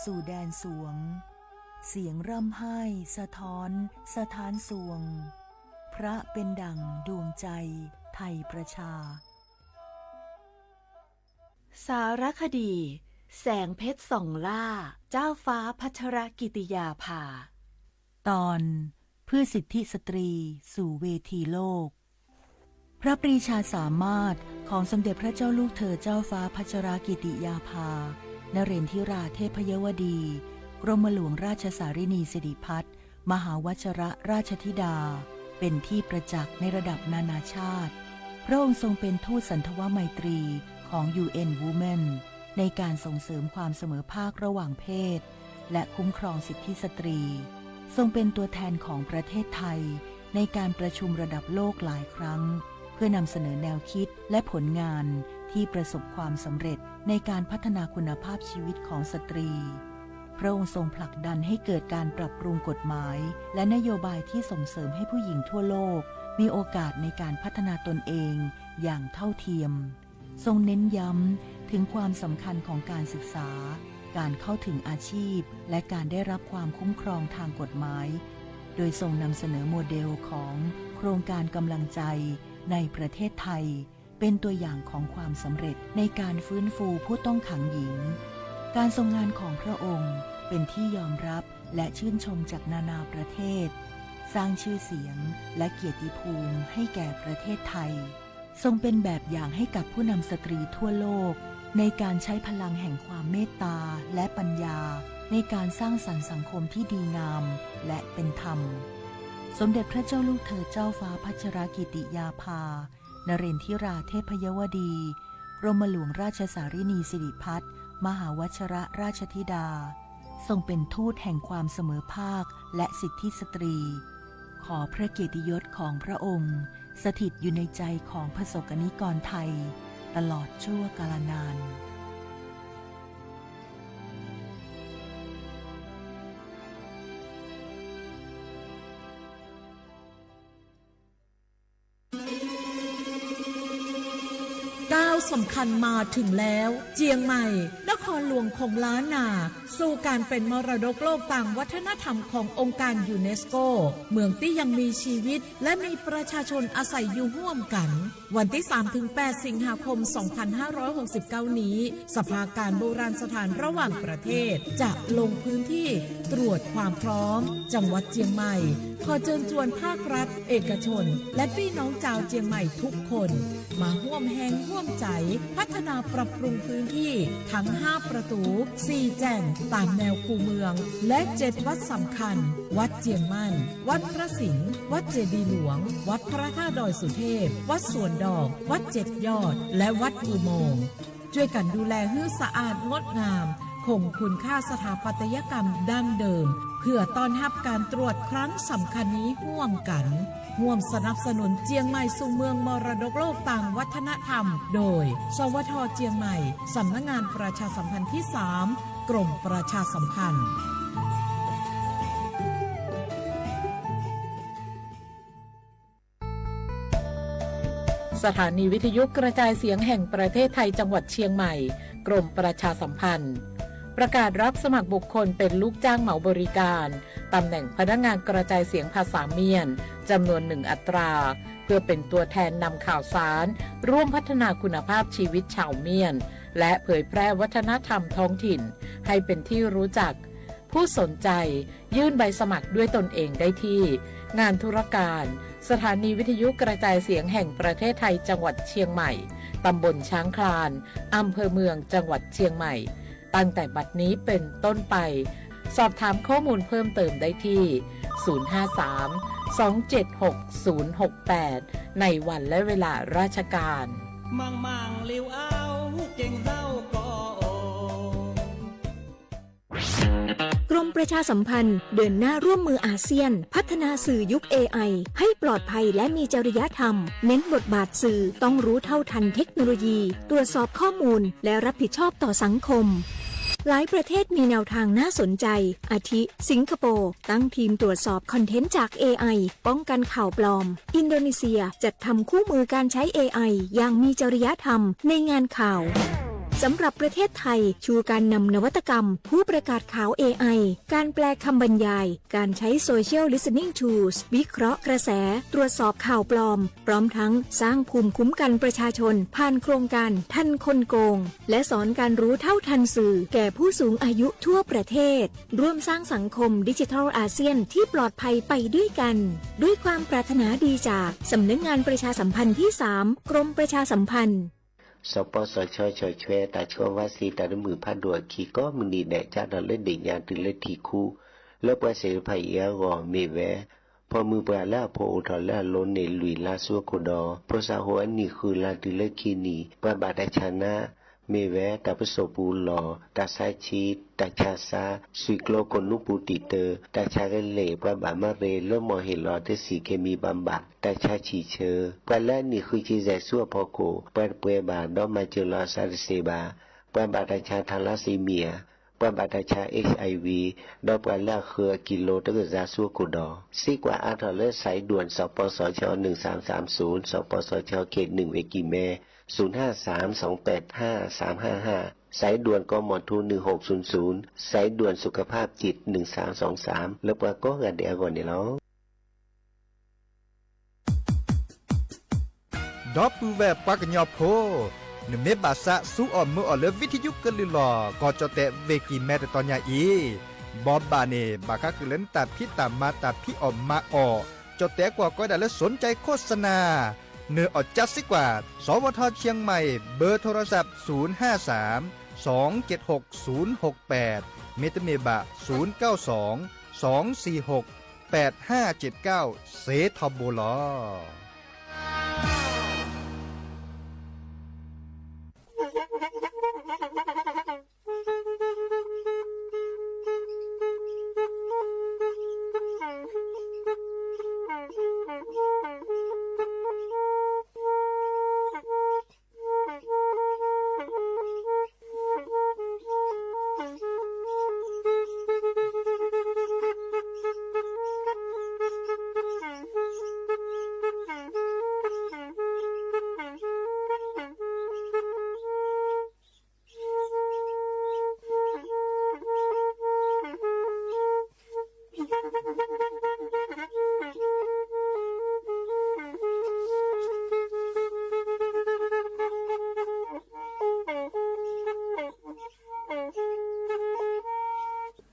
สู่แดนสวง เสียงร่ำไห้สะท้อนสถานสวง พระเป็นดั่งดวงใจไทยประชา สารคดี แสงเพชรส่องล่า เจ้าฟ้าพัชรกิติยาภา ตอน เพื่อสิทธิสตรีสู่เวทีโลก พระปรีชาสามารถของสมเด็จพระเจ้าลูกเธอเจ้าฟ้าพัชรกิติยาภา นเรนทิราเทพยวดี กรมหลวงราชสารินีสิริพัฒน์ มหาวัชรราชธิดา เป็นที่ประจักษ์ในระดับนานาชาติ พระองค์ทรงเป็นทูตสันทวไมตรีของ ยู เอ็น Women ในการส่งเสริมความเสมอภาคระหว่างเพศ และคุ้มครองสิทธิสตรี ทรงเป็นตัวแทนของประเทศไทยในการประชุมระดับโลกหลายครั้ง เพื่อนำเสนอแนวคิดและผลงานที่ประสบความสำเร็จในการพัฒนาคุณภาพชีวิตของสตรี พระองค์ทรงผลักดันให้เกิดการปรับปรุงกฎหมายและนโยบายที่ส่งเสริมให้ผู้หญิงทั่วโลกมีโอกาสในการพัฒนาตนเองอย่างเท่าเทียม ทรงเน้นย้ำถึงความสำคัญของการศึกษา การเข้าถึงอาชีพ และการได้รับความคุ้มครองทางกฎหมาย โดยทรงนำเสนอโมเดลของโครงการกำลังใจในประเทศไทย เป็นตัวอย่างของความสำเร็จในการฟื้นฟูผู้ต้องขังหญิง การทรงงานของพระองค์เป็นที่ยอมรับและชื่นชมจากนานาประเทศ สร้างชื่อเสียงและเกียรติภูมิให้แก่ประเทศไทย ทรงเป็นแบบอย่างให้กับผู้นำสตรีทั่วโลก ในการใช้พลังแห่งความเมตตาและปัญญา ในการสร้างสรรค์สังคมที่ดีงามและเป็นธรรม สมเด็จพระเจ้าลูกเธอเจ้าฟ้าพัชรกิติยาภา นเรนทิราเทพยวดี กรมหลวงราชสารินีสิริพัฒน์ มหาวัชรราชธิดา ทรงเป็นทูตแห่งความเสมอภาคและสิทธิสตรี ขอพระเกียรติยศของพระองค์สถิตอยู่ในใจของประสบกนิกรไทยตลอดชั่วกาลนาน ก้าวสำคัญมาถึงแล้ว เจียงใหม่ นครหลวงของล้านนา สู่การเป็นมรดกโลกตามวัฒนธรรมขององค์การยูเนสโก เมืองที่ยังมีชีวิต และมีประชาชนอาศัยอยู่ร่วมกัน วันที่สามถึงแปด สิงหาคม สองพันห้าร้อยหกสิบเก้า นี้ สภาการโบราณสถานระหว่างประเทศ จะลงพื้นที่ตรวจความพร้อม จังหวัดเจียงใหม่ ขอเชิญชวนภาครัฐ เอกชน และพี่น้องชาวเจียงใหม่ทุกคน มาร่วมแฮงร่วมใจ พัฒนาปรับปรุงพื้นที่ทั้งห้าประตู สี่แจ่ง ตามแนวคูเมือง และเจ็ดวัดสำคัญ วัดเจียงมั่น วัดพระสิงห์ วัดเจดีย์หลวง วัดพระธาตุดอยสุเทพ วัดสวนดอก วัดเจ็ดยอด และวัดอุโมงค์ ช่วยกันดูแลหื้อสะอาดงดงาม คงคุณค่าสถาปัตยกรรมดั้งเดิม เพื่อต้อนรับการตรวจครั้งสำคัญนี้ร่วมกัน ร่วมสนับสนุนเจียงใหม่สู่เมืองมรดกโลกตามวัฒนธรรม โดย สวท เจียงใหม่ สำนักงานประชาสัมพันธ์ที่สาม กรมประชาสัมพันธ์ สถานีวิทยุกระจายเสียงแห่งประเทศไทยจังหวัดเชียงใหม่ กรมประชาสัมพันธ์ ประกาศรับสมัครบุคคลเป็นลูกจ้างเหมาบริการ ตำแหน่งพนักงานกระจายเสียงภาษาเมียน จำนวนหนึ่งอัตรา เพื่อเป็นตัวแทนนำข่าวสาร ร่วมพัฒนาคุณภาพชีวิตชาวเมียน และเผยแพร่วัฒนธรรมท้องถิ่น ให้เป็นที่รู้จัก ผู้สนใจ ยื่นใบสมัครด้วยตนเองได้ที่ งานธุรการ สถานีวิทยุกระจายเสียงแห่งประเทศไทยจังหวัดเชียงใหม่ ตำบลช้างคลาน อำเภอเมืองจังหวัดเชียงใหม่ ตั้งแต่บัดนี้เป็นต้นไป สอบถามข้อมูลเพิ่มเติมได้ที่ ศูนย์ห้าสามสองเจ็ดหกศูนย์หกแปด ในวันและเวลาราชการ กรมประชาสัมพันธ์เดินหน้าร่วมมืออาเซียน พัฒนาสื่อยุค เอไอ ให้ปลอดภัยและมีจริยธรรม เน้นบทบาทสื่อต้องรู้เท่าทันเทคโนโลยี ตรวจสอบข้อมูล และรับผิดชอบต่อสังคม หลายประเทศมีแนวทางน่าสนใจ อาทิ สิงคโปร์ ตั้งทีมตรวจสอบคอนเทนต์จาก เอไอ ป้องกันข่าวปลอม อินโดนีเซียจัดทำคู่มือการใช้ เอไอ อย่างมีจริยธรรมในงานข่าว สำหรับประเทศไทย ชูการนำนวัตกรรม ผู้ประกาศข่าว เอไอ การแปลคำบรรยาย การใช้ Social Listening Tools วิเคราะห์กระแส ตรวจสอบข่าวปลอม พร้อมทั้งสร้างภูมิคุ้มกันประชาชน ผ่านโครงการทันคนโกง และสอนการรู้เท่าทันสื่อแก่ผู้สูงอายุทั่วประเทศ ร่วมสร้างสังคมดิจิทัลอาเซียนที่ปลอดภัยไปด้วยกัน ด้วยความปรารถนาดีจากสำนักงานประชาสัมพันธ์ที่สาม กรมประชาสัมพันธ์ สปสช ဆီၣ်ထွဲတၢ်ဆှၢဝါစ့တၢ်တမုာ်ဖးဒိၣ်အခံ ကိးမုၢ်နံၤဒဲး ကၢ်ထီၣ်လၢဒ့ၣ်ညါတုၤလၢထံၣ်ခူ လၢပှၤသ့ၣ်တဖၣ်အံၤအဂီၢ် မ့ၢ်ဝဲ ဖီၣ်မုၢ်ပှၢ်လၢအဖီအိၣ်ထီၣ်လၢအလိၤန့ၣ် လွံၢ်လါဆူအခိၣ်ဒီး ဖိသၣ်ဟိၣ်အနံၣ်ဃုလါတုၤလၢခံနံၣ် ပှၤဘၣ်တၢ်ဆါနါ မ့ၢ်ဝဲတၢ်ပစိာ်ပူၤလီၢ်, တၢ်ဆါဆံး, တၢ်ဆါစၢ်, စွံၣ်ကျိၤကိၢ်နူာ်ပူၤတံာ်တၢ်, တၢ်ဆါကလဲၢ်, ပှၤဘၣ်မၤရ့လၢမီၢ်ဟ့ၣ်လီၤတဆံးက့ၤမံၤဘၣ်ဘၣ်, တၢ်ဆါဆံၣ်ဆၢ, ပှၤလၢအနံၣ်ဃုဆံယဲၢ်ဆူအဖီခိၣ် ပှၤတပှဲၤဘၣ် ဒီးမၤစၢၤလီၤအသးတသ့ဘၣ်, ပှၤဘၣ်တၢ်ဆါ thalassemia, ပှၤဘၣ်တၢ်ဆါ HIV, ဒီးပှၤလၢအဃၢၤအကံလိတကယၤဆူအခိၣ်ဒီး စ့ကွၢ်အါထီၣ်လၢ စဲးဒွဲၣ် စပစချ หนึ่งสามสามศูนย์, สปสช เขตหนึ่ง ဝ့ၢ်ကံၢ်မဲ ศูนย์ห้าสามสองแปดห้าสามห้าห้า, สายด่วน กมท หนึ่งหกศูนย์ศูนย์, สายด่วนสุขภาพจิต หนึ่งสามสองสาม လၢပှၤကိးဂၤဒဲးအဂီၢ်န့ၣ်လီၤ. ဒီပုၢ်ဝဲၢ်ပှၤကညီဖိ, နမ့ၢ်ဘၣ်သးဆူအီၣ်မုာ်အီၣ်လၢ ဝံထယုကလုၢ်လီၢ် ကီၢ်ကၠီၣ်တဲၣ်ဝ့ၢ်ကံၢ်မဲ တတီၤညါအံၤ, ဘီဘၣ်န့ၣ် ဘၣ်ဃးဃုာ်လၢနတၢ်ဖံးတၢ်မၤ တၢ်ဖံးအီၣ်မၤအီၣ်, ကၠီၣ်တဲၣ်ကွီၢ်ကီးဒၣ်လၢ สนใจโฆษณา နၢၤအီၣ်ကၠၢ်စ့ကွၢ် สวท เชียงใหม่ เบอร์โทรศัพท์ ศูนย์ห้าสาม สองเจ็ดหก ศูนย์หกแปด မ့တမ့ၢ်ဘၣ် ศูนย์เก้าสอง สองสี่หก แปดห้าเจ็ดเก้า စ့ထီဘိလီၤ.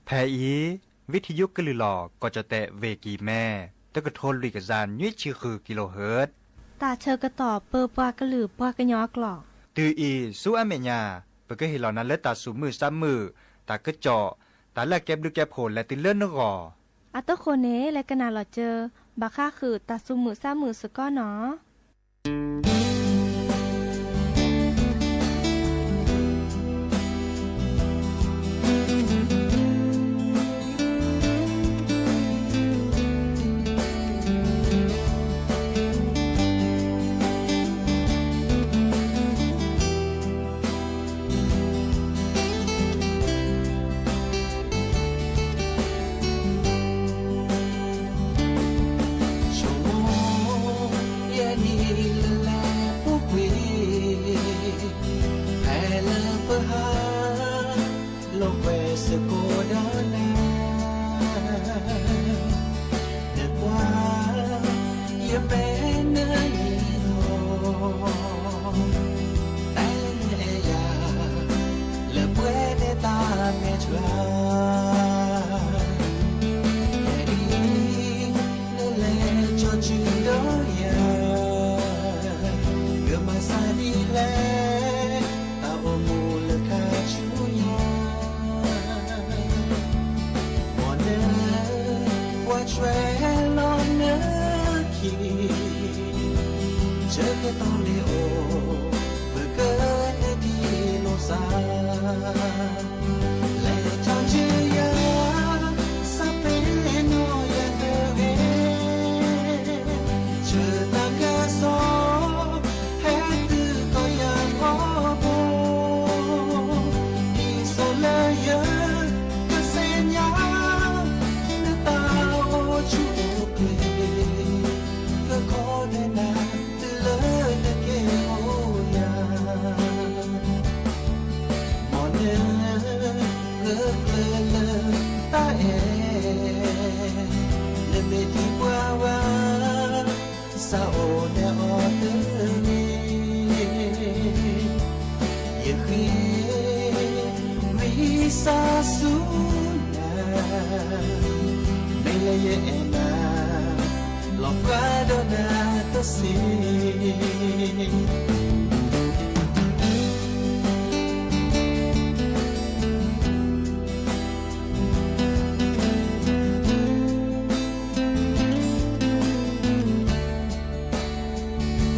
ဖဲအံၤ ဝံထယုကလုၢ်လီၢ် ကီၢ်ကၠီၣ်တဲၣ်ဝ့ၢ်ကံၢ်မဲ တကထိလွံၢ်ကယၤနွံဆံဃုကံလိဟၢၣ်, တၢ်ဆၢကတီၢ်ပၢပှၤကလုာ်ပှၤကညီအကျိာ်, တုၤအံၤဆူအမဲာ်ညါ ပကဟ့ၣ်လီၤနၤလၢတၢ်သူၣ်မုာ်သးမုာ်, တၢ်ကစီၣ်, တၢ်လၢအကဲဘျုးကဲဖှိၣ်လဲၤတုၤလၢနဂီၢ်. အတဃိန့ၣ် လဲၤကနၣ်လီၤစၢၤ ဘၣ်ဃးဃုာ်တၢ်သူၣ်မုာ်သးမုာ်စ့ၢ်ကီးနီၤ. ဆိကမိၣ်ယဲနံၣ်လၢလဲၤပူၤကွံာ် ဖဲလၢပဟး လိာ်ကွဲစ့ၢ်ကီးဒီးနၤ နကွၢ် ယပဲနနံၤထီၣ် တၢ်အဲၣ်ယၤ လၢပှဲၤန့ၢ်တၢ်မဲာ်ချါ ယဲအံၤ နလဲၤကၠီၤစုဒီးယၤ ကမၤစၢ်ဒ်လဲၣ် တၢ်အိၣ်မူလၢခါဆူညါ မ်န ပှၤဆွဲလီၤနခံ ဆၢကတီၢ်န့ၣ်အိၣ် ပကန့ၢ်ထံၣ်လိာ်သး လဲၤကၠီၤစုယၤ စးပ့ၤနီၣ်ယၤတဂ့ၤ ဆၢတၢ်ကစီၣ် ဟဲတုၤကီၢ်ယၤထီဘိ ဒ်သိးလၢယကသ့ၣ်ညါ နတၢ်အိၣ်ဆူၣ်အိၣ်ချ့ ကခီဒဲးနၤ တုၤလၢန စီဆှံနၤ, မ့ၢ်လၢယအဲၣ်နၤ, လီၤပှၤဒီးနၤတသ့. လဲၤထီၣ်ဆူယၤ, စးပ့ၤနီၣ်ယၤတဂ့ၤ, ဆၢမၤက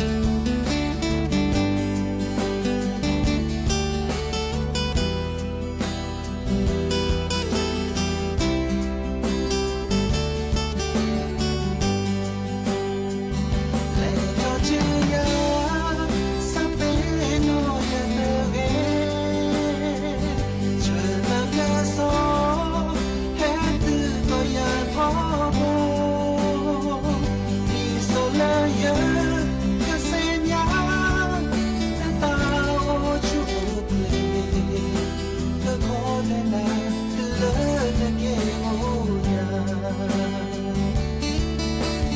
စီၣ်, ဟဲတုၤဒီးယၤထီဘိ, ဒ်သိးလၢယကသ့ၣ်ညါ နတၢ်အိၣ်ဆူၣ်အိၣ်ချ့, ကခီလဲနၤ တုၤလၢနက့ၤအိၣ်ယၤ,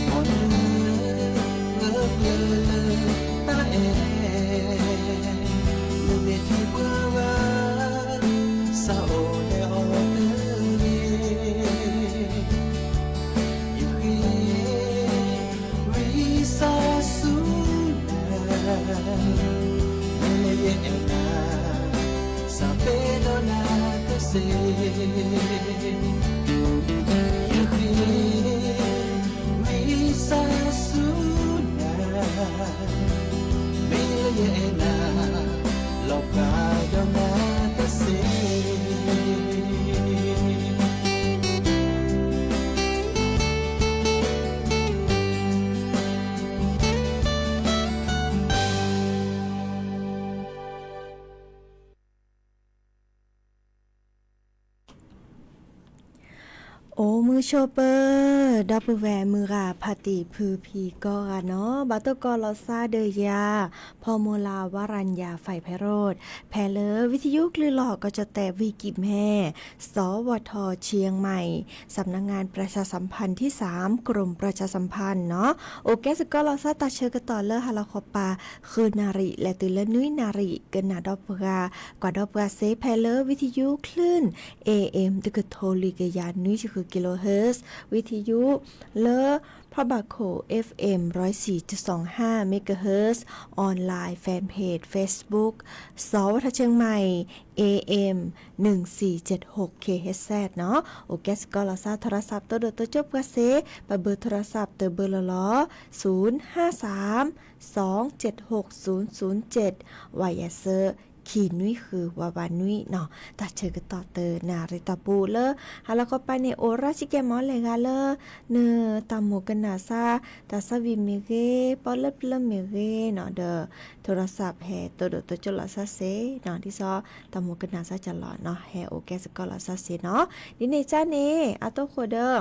မ်နဂၢၢ်ကျၢၤလၢတၢ်အဲၣ်, နမ့ၢ်ထံပှၤဂၤ, စးအိၣ်လဲၤအီၤတဂ့ၤ, ယဃ့ ဝံသးစူၤနၤ, မ့ၢ်လၢယအဲၣ်နၤ, စးပ့ၤနီၣ်နၤတသ့, ယဃ့ ဝံသးစူၤနၤ, မ့ၢ်လၢယအဲၣ်နၤ, လီၤပှၤဒီးနၤတသ့. အိၣ်မုာ်ဆိးပၢၤ ဒီပုၢ်ဝဲၢ်မုၢ်ဂၤဖါတံၢ်ဖုဖံကိးဂၤနီၤ, ဘၣ်တၢ်ကိးလီၤသးဒီးယၤ ဖီမီၤလၤ ဝါရၤညါ ဖဲဖဲရိၣ်, ဖဲလၢ ဝံသယုကလုၢ်လီၢ်ကီၢ်ကၠီၣ်တဲၣ် ဝံၤကံၢ်မဲ စီၤဝီၤထီၣ်ဆံမံၤ, สำนักงานประชาสัมพันธ์ที่สาม กรมประชาสัมพันธ์နီၤ, အိၣ်ကဲစ့ၢ်ကီးလီၤသးတၢ်ဆၢကတီၢ်လၢဟါလီၤခီပၤ ဃုနၣ်ရံၣ် လဲၤတုၤလၢနွံနၣ်ရံၣ် ကနၣ်ဒီပုၢ်ဝဲၢ် ကွၢ်ဒီပုၢ်ဝဲၢ်စ့ ဖဲလၢ ဝံသယုကလုၢ် เอเอ็ม တကထိလွံၢ်ကယၤနွံဆံဃု กิโลเฮิรตซ์, ဝံသယုလၢ ဖီၣ်ဘၣ်ခိၣ် เอฟเอ็ม ร้อยสี่จุดสองห้าเมกะเฮิรตซ์, online fanpage Facebook စီၤဝီၤထီၣ်ဆံမံၤ เอเอ็ม หนึ่งสี่เจ็ดหกเคเอชเอสเอส နီၤ, အိၣ်ကဲစ့ၢ်ကီးလီၤသး โทรศัพท์ တိၢ်ဒိၣ်တိၢ်ကၠိၣ်ပှၤစ့, ပဘၢ โทรศัพท์ တဘၢလီၤလီၤ, ศูนย์ห้าสาม สองเจ็ดหกศูนย์ศูนย์เจ็ด ဝးယဲၢ်ဆၢ ခံနွံဃု ဝးဝးနွံနီၤ, တၢ်ဆၢကတီၢ်တနၣ်ရံၣ်တီၢ်ပူၤလၢ ဟါလီၤခီပၤန့ၣ် အိၣ်ရၢစ့ၢ်ကီးမ့ၢ်လဲၤဂၤလၢ နတၢ်မိၣ်ကနၣ်စၢ် တၢ်သးဝံၣ်မ့ၢ်ဂ့ၤ ပီလၢပျၢၤမ့ၢ်ဂ့ၤနီၤ, ဒီး โทรศัพท์ ဟဲတိၢ်ဒိၣ်တိၢ်ကၠိၣ်လီၤသးစ့နီၤ, ဒ်သိးတၢ်မိၣ်ကနၣ်စၢ်ကလီၤနီၤ ဟဲအိၣ်ကဲစ့ၢ်ကီးလီၤသးစ့နီၤ, ဒ်န့ၣ်ကါန့ၣ် အတီၢ်ဃိဒီး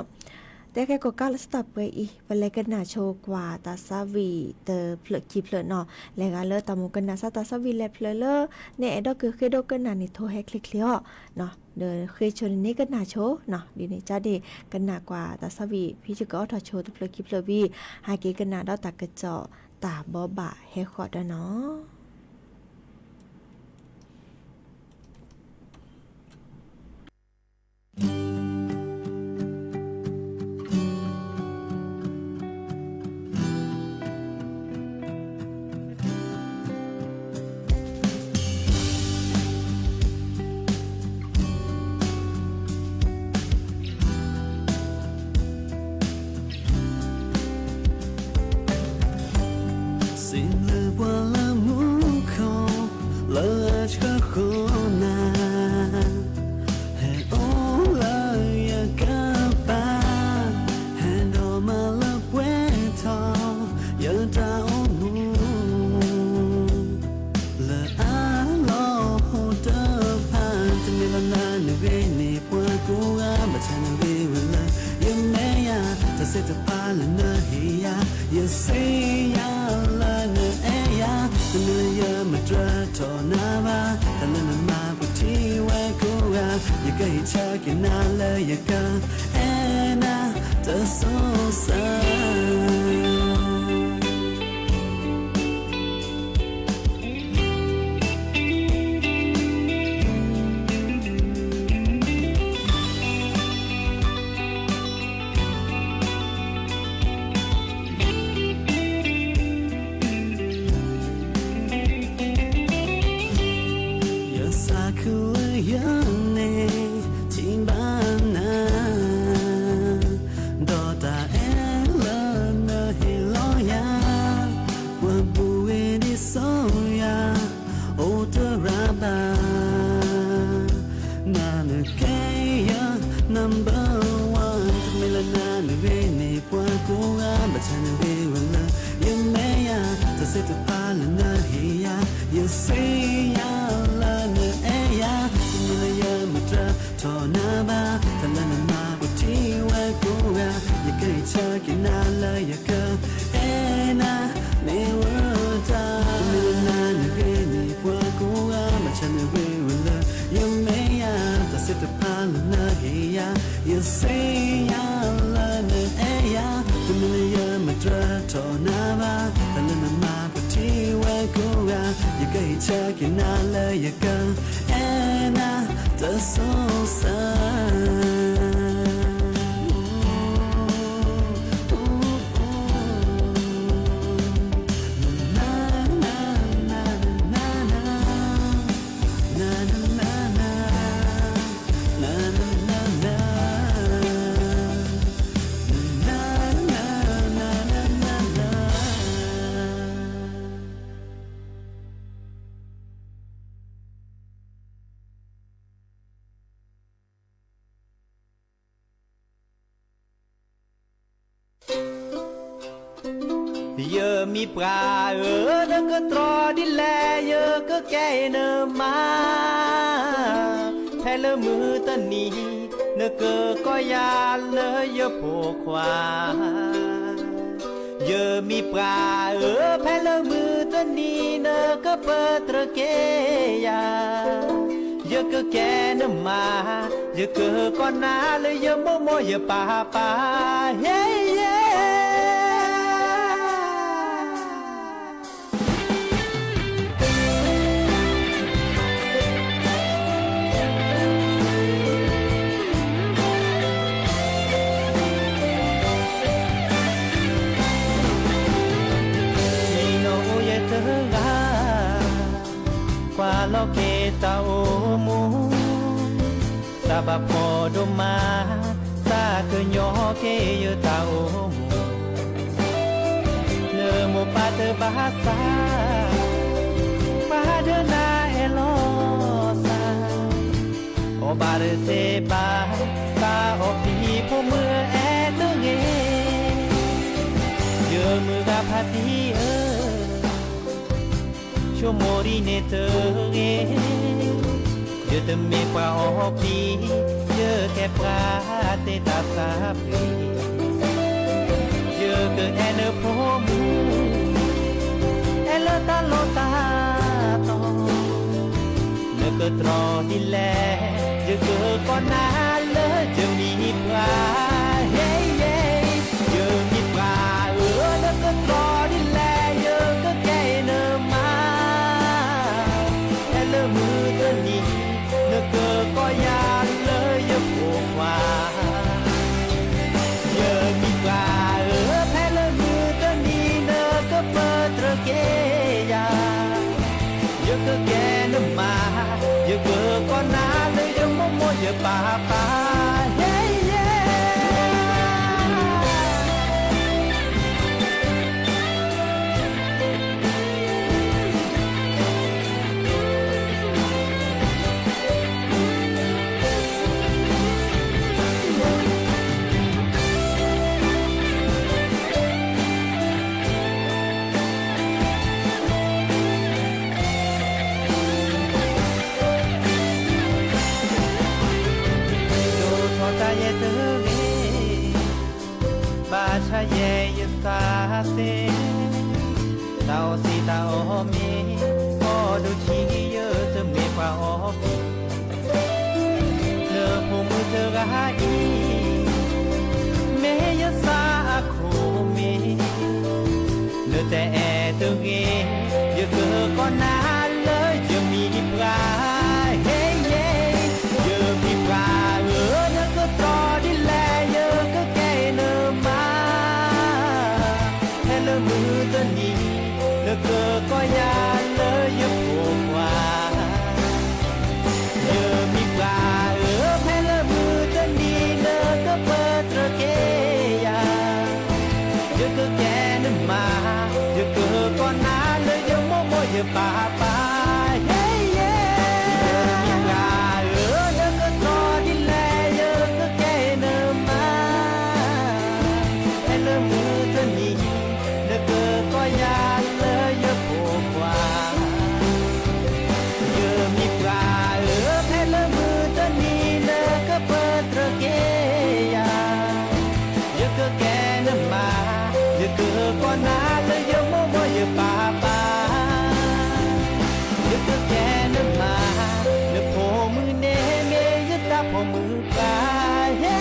တဲကဲကိးကါလၢတၢ်ပှဲၤအံၤ ပလဲၤကနၣ်ဆိကွၢ်တၢ်သးဝံၣ်တဖျၢၣ်ခံဖျၢၣ်နီၤ, လဲၤဂၤလၢတၢ်မိၣ်ကနၣ်စၢ်တၢ်သးဝံၣ်လဲၤဖျၢၣ်လၢ နအဲၣ်ဒိးကဃ့ဒိကနၣ်န့ၣ် ထိဟဲချ့ချ့အီၤ, ဒီးဃ့ဆိန့ၣ်န့ၣ်ကနၣ်ဆိနီၤ, ဒ်န့ၣ်ကါန့ၣ် ကနၣ်ကွၢ်တၢ်သးဝံၣ် ဖံစ့ၢ်ကီးအိးထီၣ်ဆိတဖျၢၣ်ခံဖျၢၣ်ဝံၤ ဟဲက့ၤကနၣ်ဒီးတၢ်ကစီၣ်တၢ်ဘိးဘၣ်ဟဲဃီၤဒီးနီၤ. စံးဘျုးပှၤလၢမူခိၣ် လၢအဆှၢဃီၤနၤ ဟဲအိၣ်လၢယကပၤ ဟဲဒိးမၤလၢပှဲၤထီၣ် ယတၢ်အိၣ်မူ လၢအလီၤဟိတဖၣ် တမ့ၢ်လၢနၤနဂ့ၤန့ၣ် ပှၤကိးဂၤ ဘၣ်ဆၣ်နဂ့ၤဝဲလၢ ယမဲာ်ယၤ တၢ်သ့ၣ်တဖၣ်လၢနဟ့ၣ်ယၤ ယသ့ၣ်ညါလၢနအဲၣ်ယၤ တမ့ၢ်လၢယမၤတြၢထီၣ်နၤဘၣ် တၢ်လၢနမၤပူၤထံဝဲကိးဂၤ ယကဟ့ၣ်ဆၢက့ၤနၤလၢယက အဲၣ်နၤတစိၤစိၤ. Number one, တမ့ၢ်လၢနၤနဂ့ၤန့ၣ် ပှၤကိးဂၤ ဘၣ်ဆၣ်နဂ့ၤဝဲလၢယမဲာ်ညါ, တၢ်သ့ၣ်တဖၣ်လၢနဟ့ၣ်ယၤ ယသ့ၣ်ညါလၢနအဲၣ်ယၤ, တမ့ၢ်လၢယမၤတြၢထီၣ်နၤဘၣ်, တၢ်လၢနမၤပှဲၤထံဝဲကိးဂၤ, ယကဟ့ၣ်ဆၢက့ၤနၤလၢယက အဲၣ်နၤ မ့ၢ်ဝဲတၢ်, တမ့ၢ်လၢနၤနဂ့ၤန့ၣ် ပှၤကိးဂၤ ဘၣ်ဆၣ်နဂ့ၤဝဲလၢယမဲာ်ညါ, တၢ်သ့ၣ်တဖၣ်လၢနဟ့ၣ်ယၤ ယသ့ၣ်ညါလၢနအဲၣ်ယၤ, တမ့ၢ်လၢယမၤတြၢထီၣ်နၤဘၣ်, တၢ်လၢနမၤပှဲၤထံဝဲကိးဂၤ, ယကဟ့ၣ်ဆၢက့ၤနၤလၢယက အဲၣ်နၤ တၢ်ဆိစၢ်. Yemi pra, neke trô di le, yeke ke ne ma. Pele mu teni, neke koya le ye pokwa. Yemi pra, pele mu teni, neke petre ke ya. Yeke ke ne ma, yeke kona le ye momo ye papa. Hey, yeah. Ni no oye te ga. Kwa lo ke ta o mu, sa ba po do ma, sa ke nyo ke ye ta o mu. Ne mo pa te ba sa, pa de na e lo sa. O ba de se ba, ba o pi po mu e te ge. Ye mu ga pa pi e. Sho mori ne te ge, ye te me pra o pi, ye ke pra te ta sa pi. Ye ke e ne po mu, e le ta lo ta to. Neke trô di le, yeke kona le Yemi pra. Hey, yeah. Yemi pra, neke trô di le, yeke ke ne ma. E le mu teni, neke koya le ye pokwa. Yemi pra, pele mu teni, neke petre ke ya. Yeke ke ne ma, yeke kona le ye momo ye papa. Hey, yeah. Bacayeye sase, taosi taomi, odochi ye teme pa omi. Nepomu terai, meye sa akomi. Nete etege, yeke kona le Yemi pra. Hey, yeah. Yemi pra, neke trô di le, yeke ke ne ma. Hele mu teni, neke koya le ye pokwa. Yemi pra, hele mu teni, neke petre ke ya. Yeke ke ne ma, yeke နီၢ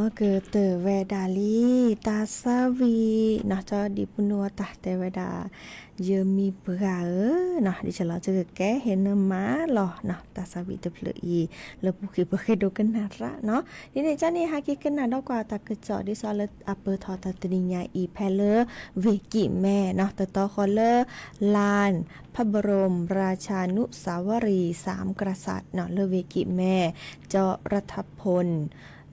်ကတၢၢ်ဝဲဒၣ်လံ တၢ်သးဝံၣ်နီၢ် ကၠီဒံၣ်ပူၤနူအတၢ်တဲဝဲဒၣ် ယမံၤပှၢ်ဧၢနီၢ် ဒ်ဆၢလီၤ ကကဲဟ့ၣ်နမၤလီၤနီၢ် တၢ်သးဝံၣ်တဖျၢၣ်အံၤ လၢပူၤဃ့ၢ်ပဃ့ဒိကနၣ်ရၣ်နီၢ် ဒ်န့ၣ်ကန့ၣ် ဟဲက့ၤကနၣ်ဒီးကွၢ်တၢ်ကစီၣ် ဒ်သိးလၢအပၢၢ်ထီၣ်တၢ်တနံၤညါအံၤ ဖဲလၢ ဝ့ၢ်ကံၣ်မဲနီၢ် တတီဃီလၢ လၢ် พระบรมราชานุสาวรีย์สามกษัตริย์နီၢ် လၢဝ့ၢ်ကံၣ်မဲ ကၠီရထၢၣ်ဖိၣ်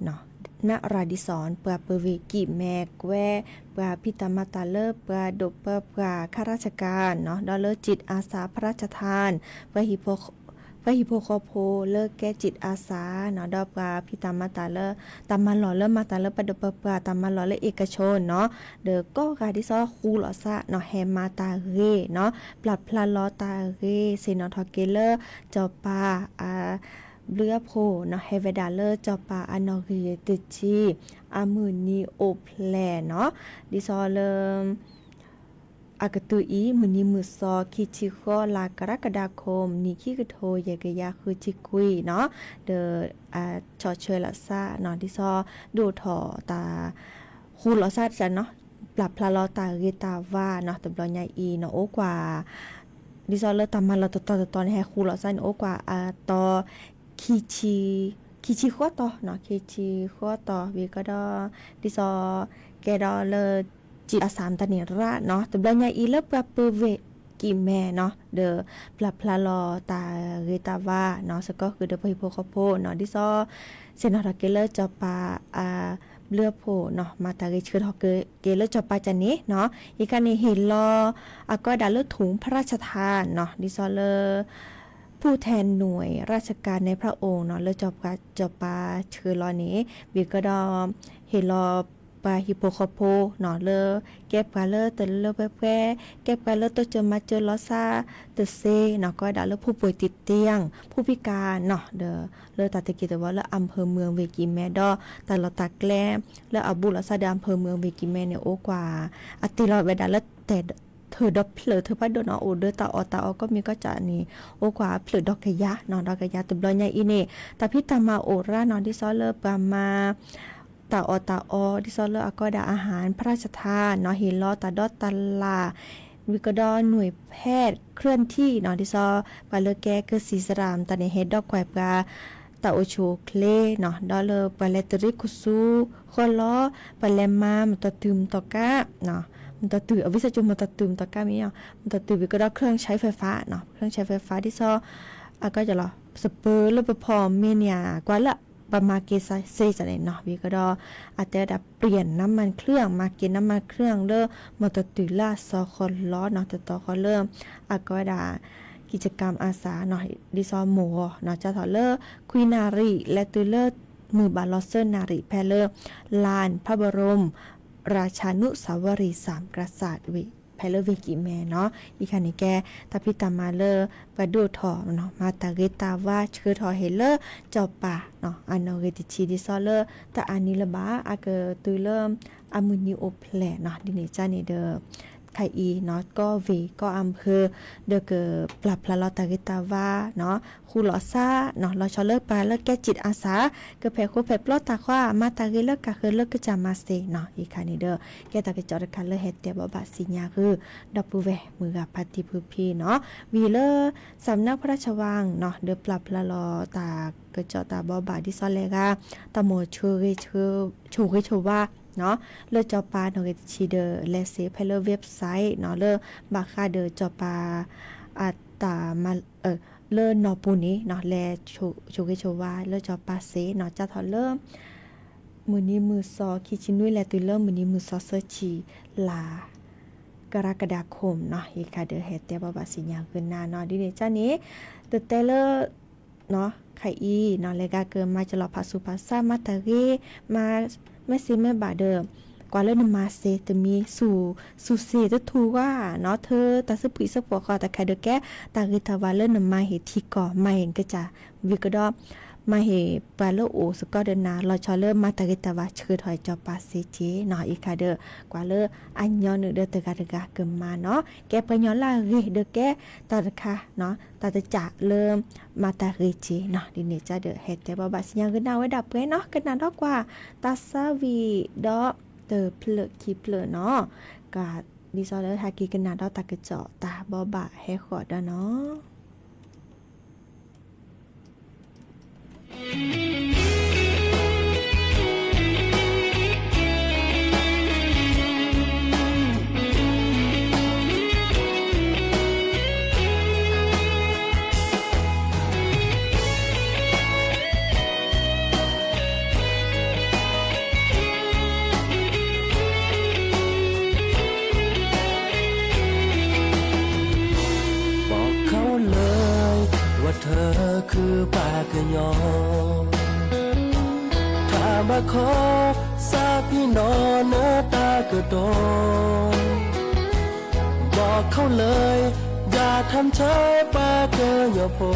နရၣ်ဒံစီၣ် ပှၤပၢၤဝ့ၢ်ကံၣ်မဲ ကွဲ ပှၤဖံးတၢ်မၤတၢ်လၢပှၤဒိၣ်ပၢၤပှၤ ข้าราชการနီၢ် ဒီးလၢ จิตอาสาพระราชทาน ပှၤဟံၣ်ဖိ ပှၤဟံၣ်ဖိဃီဖိလၢကဲ จิตอาสาနီၢ် ဒီးပှၤဖံးတၢ်မၤတၢ်လၢ တၢ်မၤလီၢ်လၢမၤတၢ်လၢပှၤဒိၣ်ပၢၤပှၤ တၢ်မၤလီၢ်လၢ เอกชนနီၢ် ဒီးကိးဂၤဒ်သိးဃူလိာ်သးနီၢ် ဟဲမၤတၢ်ဂ့ၤနီၢ် ပျၢ်ဖျါလီၤတၢ်ဂ့ၤ ဆ့ၣ်နီၤထီၣ်က့ၤလၢ စီၤပၤ အဘျုးအဖှိၣ်နီၢ် ဟဲဝဲဒၣ်လၢစီၤပၤအနီၣ်ဂံၢ်တဆံ အမုၢ်နံၤအိၣ်ဖျဲၣ်နီၢ် ဒ်သိးလၢ အကတုၤအံၤ မုၢ်နံၤမုၢ်သီ ခံဆံဃိး လါကရကဒါခိၣ် နံၣ်ခံကထိ ယဲၢ်ကယၤဃုဆံခွံနီၢ် ဒီး ဆီၣ်ထွဲလိာ်သးနီၢ် ဒ်သိး ဒိၣ်ထီၣ်တၢ် ဃူလိာ်သးနီၢ် ပျၢ်ဖျါလီၤတၢ်ဂ့ၤတၢ်ဝါနီၢ် တဘျီညါအံၤနီၢ် အိၣ်ကွၢ် ဒ်သိးလၢတၢ်မၤလီၢ်တတီၤတတီၤန့ၣ် ဟဲဃူလိာ်သးန့ၣ် အိၣ်ကွၢ်အတီၤ ခံဆံဃိးတီၤနီၢ် ခံဆံဃိးတီၤ ဝံၤကဒီး ဒ်သိး ကဲဒီးလၢ จิตอาสาမတၤန့ၣ်ရၣ်နီၢ် တဘျီညါအံၤလၢပှၤပၢၤဝ့ၢ်ကံၣ်မဲနီၢ် ဒီးပျၢ်ဖျါလီၤတၢ်ဂ့ၤတၢ်ဝါနီၢ် စ့ၢ်ကီးဃုာ်ဒီးပှၤဟံၣ်ဖိဃီဖိနီၢ် ဒ်သိး ဆ့ၣ်နီၤထီၣ်က့ၤလၢစီၤပၤ အဘျုးအဖှိၣ်နီၢ် မၤတၢ်ဂ့ၤဆှၢထီၣ်က့ၤလၢစီၤပၤကန့ၣ်နီၢ် အံၤခါန့ၣ် ဟ့ၣ်လီၤ အကီဒၣ်လၢ ถุงพระราชทานနီၢ် ဒ်သိးလၢ ผู้แทนหน่วยราชการในพระองค์နီၢ် လၢစီၤပၤ စီၤပၤဆှၢလီၤန့ၣ် ဝံၤကဒီး ဟ့ၣ်လီၤပှၤဟံၣ်ဖိဃီဖိနီၢ် လၢ ကဲပှၤလၢတလၢပှဲၤပှဲၤ ကဲပှၤလၢတစိၤမၤစၢၤလီၤသးတသ့နီၢ် ကီဒၣ်လၢ ผู้ป่วยติดเตียง ผู้พิการနီၢ် ဒီးလၢတၢ်သက့တဝီလၢ อำเภอเมือง ဝ့ၢ်ကံၣ်မဲ ဒီးတၢ်လီၢ်တၢ်ကျဲ လၢအဘူးလိာ်သးဒီး อำเภอเมือง ဝ့ၢ်ကံၣ်မဲန့ၣ် အိၣ်ကွၢ် အတ့ၢ်လီၤဝဲဒၣ်လၢတဲာ် ထၢၣ်ဒီဖျၢၣ်ထၢၣ်ဖးဒိၣ်နီၢ် အိၣ်ဒီးတၢ်အီၣ်တၢ်အီ ကိးမံၤကိးကၠးန့ၣ် အိၣ်ကွၢ်အဖျၢၣ်ဒီကယၤနီၢ် ဒီကယၤ တဘျီညါအံၤန့ၣ် တၢ်ဖံးတၢ်မၤအိၣ်ရၣ်နီၢ် ဒ်သိးလၢပှၤမၤ တၢ်အီၣ်တၢ်အီ ဒ်သိးလၢအကီဒၣ် อาหารพระราชทานနီၢ် ဟ့ၣ်လီၤတၢ်ဒီးတၢ်လၢ် ဝံၤကဒီး หน่วยแพทย์เคลื่อนที่နီၢ် ဒ်သိး ပှၤလၢကဲကစံးစရၣ်မတၤန့ၣ် ဟဲဒီးကွၢ်ပှၤ တၢ်အိၣ်ဆူၣ်အိၣ်ချ့နီၢ် ဒီးလၢပှၤလဲၤတရံးခိၣ်ဆူဃီလီၤ ပှၤလဲၤမၤမတီၢ်တုၤမတီၢ်ကး မတီၢ်တုၤ အဝံသးစူၤ မတီၢ်တုၤမတီၢ်ကးမ့ၢ် မတီၢ်တုၤဝံၤကဒီး เครื่องใช้ไฟฟ้าနီၢ် เครื่องใช้ไฟฟ้า ဒ်သိး အကီလီၤ စပၢၤလၢပဖီမ့ၢ်န့ၣ် ကွၢ်လၢပမၤက့ၤစ့ၢ်ကီးန့ၣ်နီၢ် ဝံၤကဒီး အတဲဝဲဒၣ် เปลี่ยนน้ำมันเครื่อง မၤက့ၤ น้ำมันเครื่อง လၢမတီၢ်တုၤလၢအစီၤဃီလီၤနီၢ် တတီဃီလၢ အကီဝဲဒၣ် กิจกรรมอาสาနီၢ် ဒ်သိးမိၢ်ဂီၤနီၢ် ကၢ်ထီၣ်လၢ ခွံနၣ်ရံၣ် လဲၤတုၤလၢ မုၢ်ဘၣ်လီၤသၢနၣ်ရံၣ် ဖဲလၢ ลานพระบรมราชานุสาวรีย์สามกษัตริย์ဝ့ၢ် ဖဲလၢဝ့ၢ်ကံၣ်မဲနီၢ် အံၤခါန့ၣ်ကဲ တၢ်ဖံးတၢ်မၤလၢ ပှၤဒိၣ်ထီၣ်နီၢ် မၤတၢ်ဂ့ၤတၢ်ဝါဆှၢထီၣ်ဟ့ၣ်လၢ စီၤပၤနီၢ် အနီၣ်ဂံၢ်တဆံ ဒ်သိးလၢ တအါနံၤလၢၤဘၣ် အကတုၤလၢ အမုၢ်နံၤအိၣ်ဖျဲၣ်နီၢ် ဒ်န့ၣ်ကန့ၣ်ဒီး ခဲအံၤနီၢ် ကီၢ်ဝ့ၢ်ကီၢ်အၣ်ဖိ ဒီးကပျၢ်ဖျါလီၤတၢ်ဂ့ၤတၢ်ဝါနီၢ် ဃူလိာ်သးနီၢ် လီၤဆီလၢပှၤလၢကဲ จิตอาสา ကဖဲးဃိဖဲးပျီတၢ်ခွါ မၤတၢ်ဂ့ၤလၢကးဃၢၤလၢကစၢ်မၤစ့ၢ်နီၢ် အံၤခါန့ၣ်ဒီး ကဲတၢ်ကစီၣ်တခါလၢဟဲတဲဘိးဘၣ်စံၣ်ညါဂုာ် ဒီပုၢ်ဝဲၢ်မုၢ်ဂၤဖါတံၢ်ဖုဖံနီၢ် ဝံၤလၢ สำนักพระราชวังနီၢ် ဒီးပျၢ်ဖျါလီၤတၢ်ကစီၣ်တၢ်ဘိးဘၣ်ဒ်သိးလဲၣ်ဂၤ တၢ်မိၣ် ဆိၣ်ဂ့ၤဆိၣ်ဝါနီၢ် လၢစီၤပၤနီၣ်ဂံၢ်တဆံဒီး လဲၤစ့ဖဲလၢ websiteနီၢ် လၢဘၣ်ဃးဒီးစီၤပၤ အတၢ်မၤ လၢနီၢ်ပူၤန့ၣ်နီၢ် လဲၤဆိၣ်ဂ့ၤဆိၣ်ဝါလၢစီၤပၤစ့ၢ်နီၢ် ကၢ်ထီၣ်လၢ မုၢ်နံၤမုၢ်သီ ခံဆံနွံ လဲၤတုၤလၢမုၢ်နံၤမုၢ်သီ သၢဆံ လါ ကရၢကဒၤခိၣ်နီၤ အံၤခါဒီးဟဲတဲဘၣ်ဘၣ်စံၣ်ညီၣ်ဂုာ်နၤနီၤ ဒ်န့ၣ်ကန့ၣ် တတဲလၢ ခါအံၤနီၤ လဲၤဂၤကမၤကလီၤဖးဆူးဖးဆါ မၤတၢ်ဂ့ၤ မၤ မ့ၢ်စ့မ့ၢ်ဘၣ်ဒီး ကွၢ်လၢနမၤစ့တမံၤ စူၢ်စ့တထူၣ်ဂီၢ်နီၤ ထၢတၢ်ဆၢဖှံဆၢဖှီၣ်ဃီ တၢ်ခဲဒုးကဲ တၢ်ဂ့ၤတၢ်ဝါလၢနမၤဟ့ၣ်ထံကီၢ် မၤဟ့ၣ်နကစၢ် ဝံၤကဒီး မၤဟ့ၣ်ပှၤလၢအိၣ်စ့ၢ်ကီးဒီးနၤ လီၤဆီလၢမၤတၢ်ဂ့ၤတၢ်ဝါဆှၢထီၣ်ကၠီၤပၤစ့က့နီၤ အံၤခါဒီး ကွၢ်လၢအညီနုၢ်ဒီးတဂၤတဂၤကမၤနီၤ ကဲပှၤကညီလၢအဂ့ၤဒီးကဲ တၢ်တခါ တၢ်တကးလၢ မၤတၢ်ဂ့ၤက့နီၤ ဒ်န့ၣ်ကဒီး ဟဲတဲဘၣ်ဘၣ်စံၣ်ညီၣ်ဂုာ်နၤဝဲဒၣ်ပှဲၤနီၤ ကနၣ်ဒီးကွၢ် တၢ်ဆါဝံၤဒီး တဖျၢၣ်ခံဖျၢၣ်နီၤ က ဒ်သိးလၢဟဲက့ၤကနၣ်ဒီးတၢ်ကစီၣ်တၢ်ဘိးဘၣ်ဟဲဃီၤဒီးနီၤ ဘီခီလၢ ဝဲထၢခုပှၤကညီ ထါဘၣ်ခီ စးဖံးနီၣ်နတၢ်ကတိၤ ဘီခီလၢ ယၤထၢမ်ဆၢပှၤကညီဖိ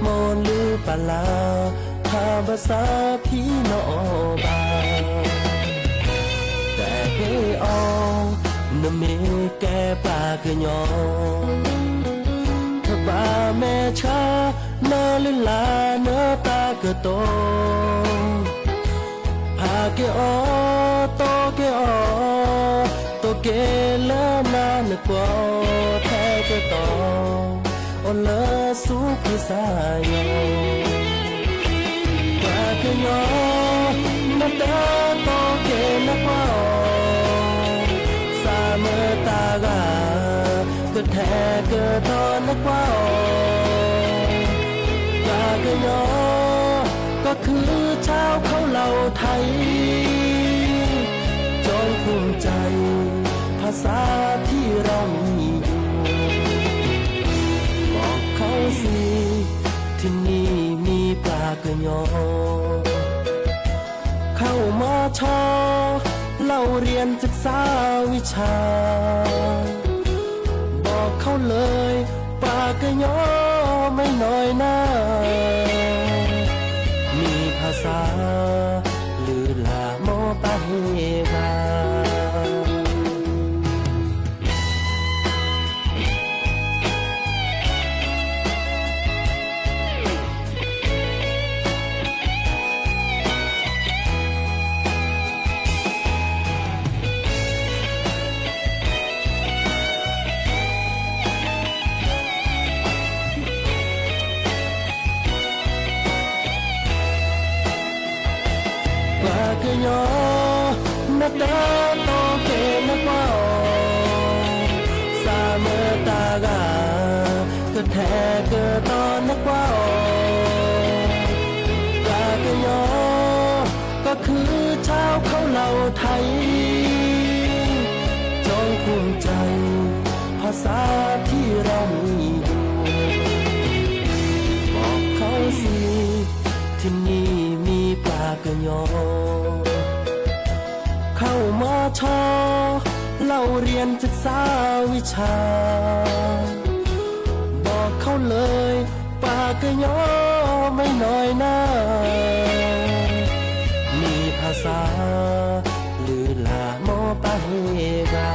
မိၢ်လုၢ်ပၢ်လၢ် ထါဘၣ်စးဖံးနီၣ်အီၤဘၣ် တဟ့ၣ်အီၤ နမ့ၢ်ကဲပှၤကညီ တဘၣ်မဲာ်ဆှး နလုၢ်လၢ်နတၢ်ကတိၤ ဖးက့ၤအီၤ တိၢ်က့ၤအီၤ တိၢ်က့ၤလၢနၤနကွီၢ် ထဲကတီၢ် အိၣ်လၢဆူကစၢ်ယွၤ ပှၤကညီ နတၢ်တိၢ်က့ၤနကွၢ်အီၤ စးမၢတၢ်ဂၤ ကထဲကတီၢ်နကွၢ်အီၤ ပှၤကညီ ก็คือชาวเขาเหล่าไทย จงภูมิใจ ภาษาที่เรามีอยู่ บอกเขาสิ ที่นี่มีปลาเกยอ เข้ามช เล่าเรียนศึกษาวิชา บอกเขาเลย ปลาเกยอไม่น้อยหน้า มีภาษา ลือหลามอปาเฮบา ပှၤကညီ နတၢ်တိၢ်က့ၤနကွၢ်အီၤ စးမၢတၢ်ဂၤ ကထဲကတီၢ်နကွၢ်အီၤ ပှၤကညီ ก็คือชาวเขาเหล่าไทย จงภูมิใจ ภาษาที่เรามีอยู่ บอกเขาสิ ที่นี่มีปลาเกยอ เข้ามช เล่าเรียนศึกษาวิชา บอกเขาเลย ปลาเกยอไม่น้อยหน้า มีภาษา ลือหลามอปาเฮบา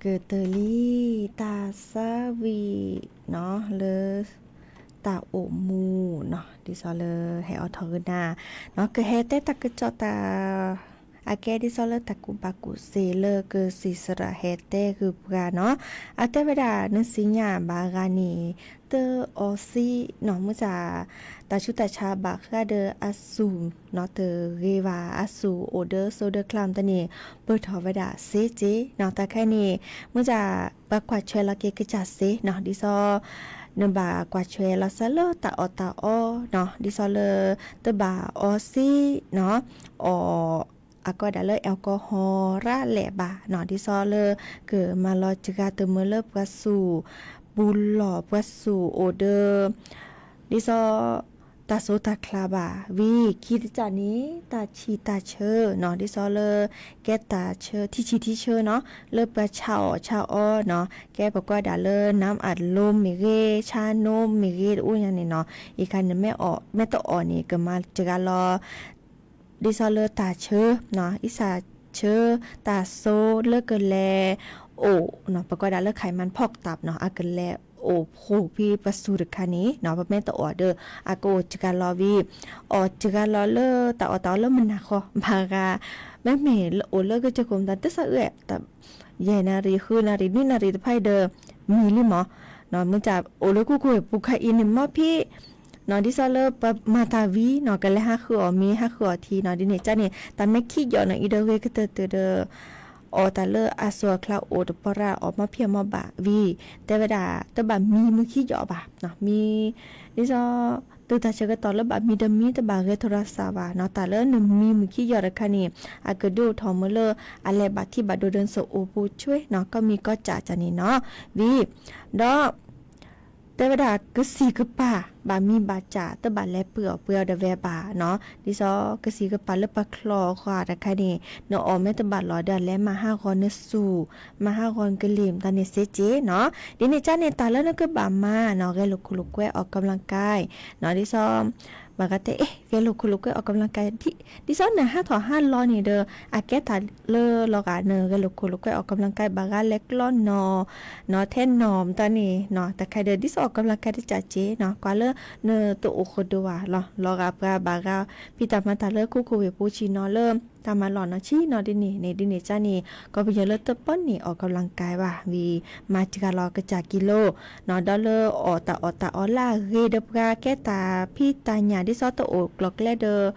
ကတၢၢ်လံ တၢ်သးဝံၣ်နီၤ လၢတၢ်အိၣ်မူနီၤ ဒ်သိးလၢဟဲအိးထီၣ်ဂ့ၤနၤနီၤ ကဟဲတဲတၢ်ကစီၣ်တၢ် အကဲဒ်သိးလၢတၢ်ကူၣ်ဘၣ်ကူၣ်သ့လၢကစံးစရးဟဲတဲဂုာ်ပှၤနီၤ အတဲဝဲဒၣ် နသ့ၣ်ညါဘၣ်ဂၤန့ၣ် တအီသံးနီၤ မုၢ်ဆါ တၢ်ဆူးတၢ်ဆါဘၣ်ဃးဒီးအစူၢ်နီၤ တဂ့ၤဘၣ် အစူၢ်အိၣ်ဒီးစိဒီးကျါမတၤန့ၣ် ပၢၢ်ထီၣ်ဝဲဒၣ်စ့စ့နီၤ တၢ်ခဲန့ၣ် မုၢ်ဆါ ပှၤကွၢ်ထွဲလီၤက့ၤကစၢ်စ့နီၤ ဒ်သိး နဘၣ်ကွၢ်ထွဲလီၤစၢၤလၢတၢ်အီၣ်တၢ်အီနီၤ ဒ်သိးလၢ တဘၣ်အီသံးနီၤ အီၣ် အကီဒၣ်လၢ alcohol ရၣ်လဲၣ်ဘၣ်နီၤ ဒ်သိးလၢ ကမၤလီၤစှၤတမုာ်လၢပှၤစူၢ်ပူၤလီၢ် ပှၤစူၢ်အိၣ်ဒီး ဒ်သိး တၢ်စိတၢ်ချါဘၣ် ဝံၤခံတကၢ်န့ၣ် တၢ်ဆံၣ်တၢ်ဆၢနီၤ ဒ်သိးလၢ ကဲတၢ်ဆၢထံဆံၣ်ထံဆၢနီၤ လၢပှၤဆါအီၣ်ဆါအီနီၤ ကဲပကွၢ်ဒၣ်လၢ နၢမ်အလိမ့ၢ်ဂ့ၤ ဆါနိမ့ၢ်ဂ့ၤ တအိၣ်ညါန့ၣ်နီၤ အံၤခါန့ၣ် မ့ၢ်တအီၣ်န့ၣ် ကမၤစှၤလီၤ ဒ်သိးလၢတၢ်ဆၢနီၤ အံသၣ်ဆၢ တၢ်စိလၢကလဲၤအိၣ်နီၤ ပကွၢ်ဒၣ်လၢ ไขมันพอกตับနီၤ အကလဲၤအိၣ်ဖှိၣ်ဖဲပစူၢ်တခါန့ၣ်နီၤ ပမ့ၢ်တအီၣ်ဒီး အကအိၣ်စှၤလီၤဝံၤ အီၣ်စှၤလီၤလၢတၢ်အီၣ်တၢ်အီလၢမုၢ်နၤဃီ ဘၣ်ဂၤ မ့မ့ၢ်အိၣ်လၢကစၢၢ်ခိၣ်မတၤ တစၢ်အၢ ယဲၢ်နၣ်ရံၣ် ဃုနၣ်ရံၣ် နွံနၣ်ရံၣ်တဖၣ်အံၤဒီး မံလံမး မ့ၢ်တၢ်အိၣ်လၢကူၣ်ကိၢ်ဝ့ၢ်ပူၤခါအံၤန့ၣ် မ့ၢ်ဖဲ နီၤ ဒ်သိးလၢပမၤတၢ်ဝံၤနီၤ ကလဲၤဟးဃုအီၣ်မ့ၤ ဟးဃုအီၣ်ထံနီၤ ဒ်န့ၣ်ကၢ်န့ၣ် တၢ်မ့ၢ်ခံယီၤနီၤ အံၤဒီးဂ့ၤကတၢၢ်တၢၢ်ဒီး အီၣ်တၢ်လၢအစိၢ်အချါအိၣ်တပှၢ်ရၣ် အီၣ်မ့ၢ်ဖံးအီၣ်မ့ၢ်ဘၣ်ဝံၤ တဲဝဲဒၣ် တဘၣ်မံမုၢ်ခံယီၤဘၣ်နီၤ မံ ဒ်သိး တုၤတၢ်ဆၢကတီၢ်လၢဘၣ်မံဒီးမံ တဘၣ်ဂဲၤထီၣ်ရၣ်စၢ်ဘၣ်နီၤ တၢ်လၢနမံမုၢ်ခံယီၤတခါန့ၣ် အကဒုးအိၣ်ထီၣ်မ့ၢ်လၢ အလဲၤဘၣ်ထံဘၣ်ဒိဒီးနစိၢ်အိၣ်ပူၤဆွ့နီၤ ကီၢ်မံၤကီၢ်စဲၣ်န့ၣ်နီၤ ဝံၤ ဒီး တဲဝဲဒၣ်ကစံၣ်ကပၤ ဘၣ်မံဘၣ်စၢ် တဘၣ်လဲၤပှ့ၤအီၣ်ပှ့ၤအီဒီးဝဲဘၣ်နီၤ ဒ်သိးကစံၣ်ကပၤလၢပှၤချီအီၣ်ဃီတခါန့ၣ် နအီၣ်မ့ၢ်တဘၣ်လီၤဒီး လဲၤမၤဟးဂီၤနစူၢ် မၤဟးဂီၤနကလံၤမတၤန့ၣ်စ့စ့နီၤ ဒ်န့ၣ်ကၢ်န့ၣ် တၢ်လၢနကဘၣ်မၤနီၤ ဂဲၤလိာ်ခိၣ်လိာ်ကွဲ ออกกำลังกาย နီၤ ဒ်သိး ဘၣ်ဂၤတဲ အဲ ဂဲၤလိာ်ခိၣ်လိာ်ကွဲ ออกกำลังกาย ဒ်သိးနဟးထီၣ်ဟးလီၤန့ၣ်ဒီး အကဲတၢ်လၢလီၤဂာ်နဂဲၤလိာ်ခိၣ်လိာ်ကွဲ ออกกำลังกาย ဘၣ်ဂၤလဲၤကျီနီၤ နီၤထဲနီၤမတၤန့ၣ်နီၤ တၢ်ခါဒီး ဒ်သိး ออกกำลังกาย တကၢ်စ့နီၤ ကွၢ်လၢနတအိၣ်ဃိဒိဝဲလီၤ လီၤဂာ်ပှၤဘၣ်ဂၤ ဖံးတၢ်မၤတၢ်လၢကူၣ်ကိၢ်ဝ့ၢ်ပူၤဆံးနီၤလၢ တၢ်မၤလီၢ်နီၤဆံးနီၤဒ်န့ၣ်န့ၣ် ဒ်န့ၣ်ကၢ်န့ၣ် ကီၢ်ပယီၤလၢတပီန့ၣ် ออกกำลังกาย ဘၣ်ဝံၤ မၤစှၤလီၤကစၢ်ကံလိနီၤ ဒီးလၢအီၣ်တၢ်အီၣ်တၢ်အီလၢအဂ့ၤဒီးပှၤကဲတၢ်ဖံးတၢ်ညၣ် ဒ်သိးတအိၣ်ကျီၢ်ကျဲဒီး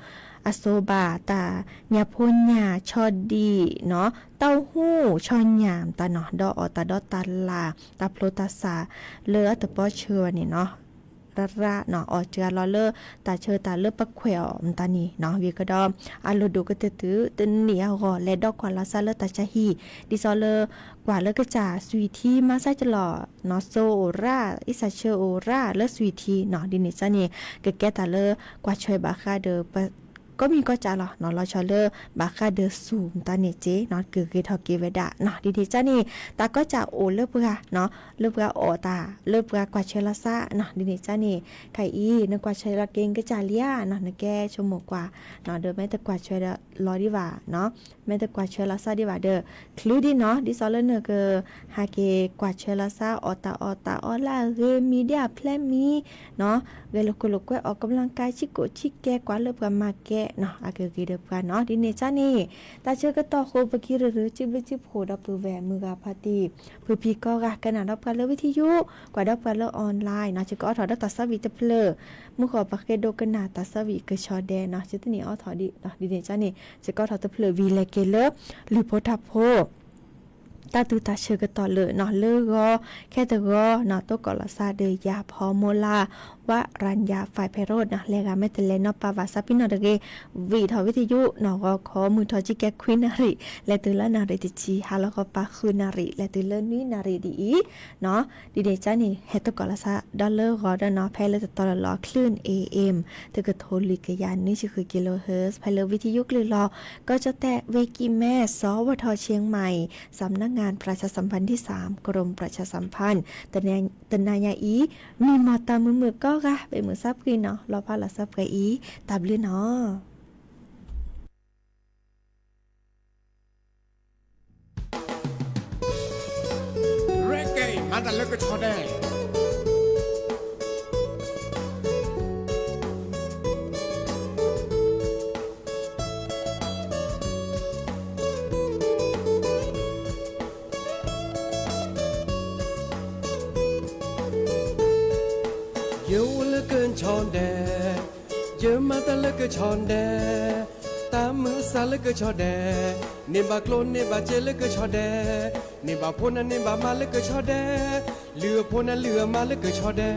အစိၤဘၣ်တၢ်ညၣ်ဖိညၣ်ဆီဒံၣ်နီၤ တၢ်ဟူၣ်ဆီညၣ်မတၤနီၤ ဒီးအီၣ်တၢ်ဒီးတၢ်လၢ် တၢ်ဖျိတၢ်ဆှီလၢအတပီဆၢဝဲန့ၣ်နီၤ ရၣ်ရၣ်နီၤ အီၣ်စှၤလီၤလၢတၢ်ဆၢတၢ်လၢပခွဲးအီၤမတၤန့ၣ်နီၤ ဝံၤကဒီး အလိၣ်ဒိၣ်ကတၢၢ်တုၤတနံၣ်အဂီၢ် လဲၤဒီးကွၢ်လီၤစၢ်လၢတၢ်ဆါဟံၣ် ဒ်သိးလၢ ကွၢ်လၢကစၢ်စွံၣ်ထံ မၤစၢ်ကလီၢ်နီၤ စိအိၣ်ရၣ် အံသၣ်ဆၢအိၣ်ရၣ်လၢစွံၣ်ထံနီၤ ဒ်န့ၣ်ကၢ်န့ၣ် ကကဲတၢ်လၢကွၢ်ထွဲဘၣ်ဃးဒီး ကီၢ်မံၤကီၢ်စဲၣ်လီၤနီၤ လီၤဆီလၢဘၣ်ဃးဒီးစူၢ်မတၤန့ၣ်စ့နီၤ ကဂ့ၤထီၣ်က့ၤဝဲဒၣ်နီၤ ဒ်န့ၣ်ကၢ်န့ၣ် တၢ်ကီၢ်စဲၣ်အိၣ်လၢပှၤနီၤ လၢပှၤအီၣ်တၢ် လၢပှၤကွၢ်ထွဲလီၤစၢ်နီၤ ဒ်န့ၣ်ကၢ်န့ၣ် ခဲအံၤ နကွၢ်ထွဲလီၤက့ၤကစၢ်လံဧါနီၤ နကဲဆိကမိၣ်ကွၢ်နီၤ ဒီးမ့ၢ်တကွၢ်ထွဲလီၤဒံးဘၣ်နီၤ မ့ၢ်တကွၢ်ထွဲလီၤစၢ်ဒံးဘၣ်ဒီး ချုးဒံးနီၤ ဒ်သိးလၢနက ဟးက့ၤကွၢ်ထွဲလီၤစၢ် အီၣ်တၢ်အီၣ်တၢ်အီလၢအဂ့ၤ မံၤဒ်အဖျဲၣ်မံၤ နီၤ ဂဲၤလိာ်ခိၣ်လိာ်ကွဲ ออกกำลังกาย ဆံးကိာ်ဆံးကဲ ကွၢ်လၢပှၤမၤကဲနီၤ အကဂ့ၤဒီးပှၤနီၤ ဒ်န့ၣ်ကၢ်န့ၣ် တၢ်ဆၢကတီၢ်ဃိ ပကံၢ်ရၢရၢ စံးဘျုးစံးဖှိၣ်ဒီပုၢ်ဝဲၢ်မုၢ်ဂၤဖါတံၢ် ဖုဖံကီၢ်ဂၤ ကနၣ်ဒီးပှၤလၢဝံထံယိ ကွၢ်ဒီးပှၤလၢ online နီၤ ယကအိးထီၣ်ဒီးတၢ်သးဝံၣ်တဖျၢၣ် မုၢ်ဃီပဃ့ဒိကနၣ်တၢ်သးဝံၣ်ကဆီဒဲးနီၤ ယတန့ၢ်အိးထီၣ်ဒံးနီၤ ဒ်န့ၣ်ကၢ်န့ၣ် ယကအိးထီၣ်တဖျၢၣ်ဝံၤလဲၤက့ၤလၢ လုၢ်ဖိထါဖိ တၢ်တုၤတၢ်ဆၢကတီၢ်လၢနီၤ လၢဂီၤ ခဲတဂီၤနီၤ တိကိးလီၤစၢ်ဒီးယၤဖီမိၢ်လၢ် ဝရၣ်ယၤ ဖဲးဖဲးရိၣ်နီၤ လဲၤဂၤမ့ၢ်တလဲၤနီၤ ပာ်ဘၣ်စၢ်ပံနီၣ်တဂ့ၤ ဝံၤထီၣ်ဝံထံယိနီၤ ဂီၤခီမုၢ်ထီၣ်ဆံကဲခွံနၣ်ရံၣ် လဲၤတုၤလၢနၣ်ရံၣ်တဆံ ဟါလီၤခီပၤဃုနၣ်ရံၣ် လဲၤတုၤလၢနွံနၣ်ရံၣ်ဒ်အံၤနီၤ ဒ်န့ၣ်ကၢ်န့ၣ် ဟဲတိကိးလီၤစၢ်ဒီးလၢဂီၤဒီးနီၤ ဖဲလၢတတီၤလီၤလီၤ คลื่น เอ เอ เอ็ม တကထိလွံၢ်ကယၤနွံဆံဃု kilohertz ဖဲလၢဝံထံယိကလုာ်လီၤ ကီၢ်ကၠီၣ်တဲၣ် ဝ့ၢ်ကံၢ်မဲ สวท เชียงใหม่ สำนักงานประชาสัมพันธ์ที่สาม กรมประชาสัมพันธ์ တနံၤညါအံၤ မံမီၢ်တၢ်မုာ်မုာ်ကိးဂၤ ဘၣ်မုာ်စၢ်ဖှံနီၤ လီၤဖးလီၤစၢ်ပှဲၤအံၤ တၢ်ဘျုးနီၤ. တၢ်လၢကဆီဒဲး ယအိၣ်လၢကဆီဒဲး, ယမၤတၢ်လၢကဆီဒဲး, တၢ်မုၢ်အသးလၢကဆီဒဲး, န့ၢ်ဘၣ်ကျိၣ်န့ၢ်ဘၣ်စ့လၢကဆီဒဲး, န့ၢ်ဘၣ်ဖိနၤန့ၢ်ဘၣ်မါလၢကဆီဒဲး, လုၢ်အဖိနၤလုၢ်အမါလၢကဆီဒဲး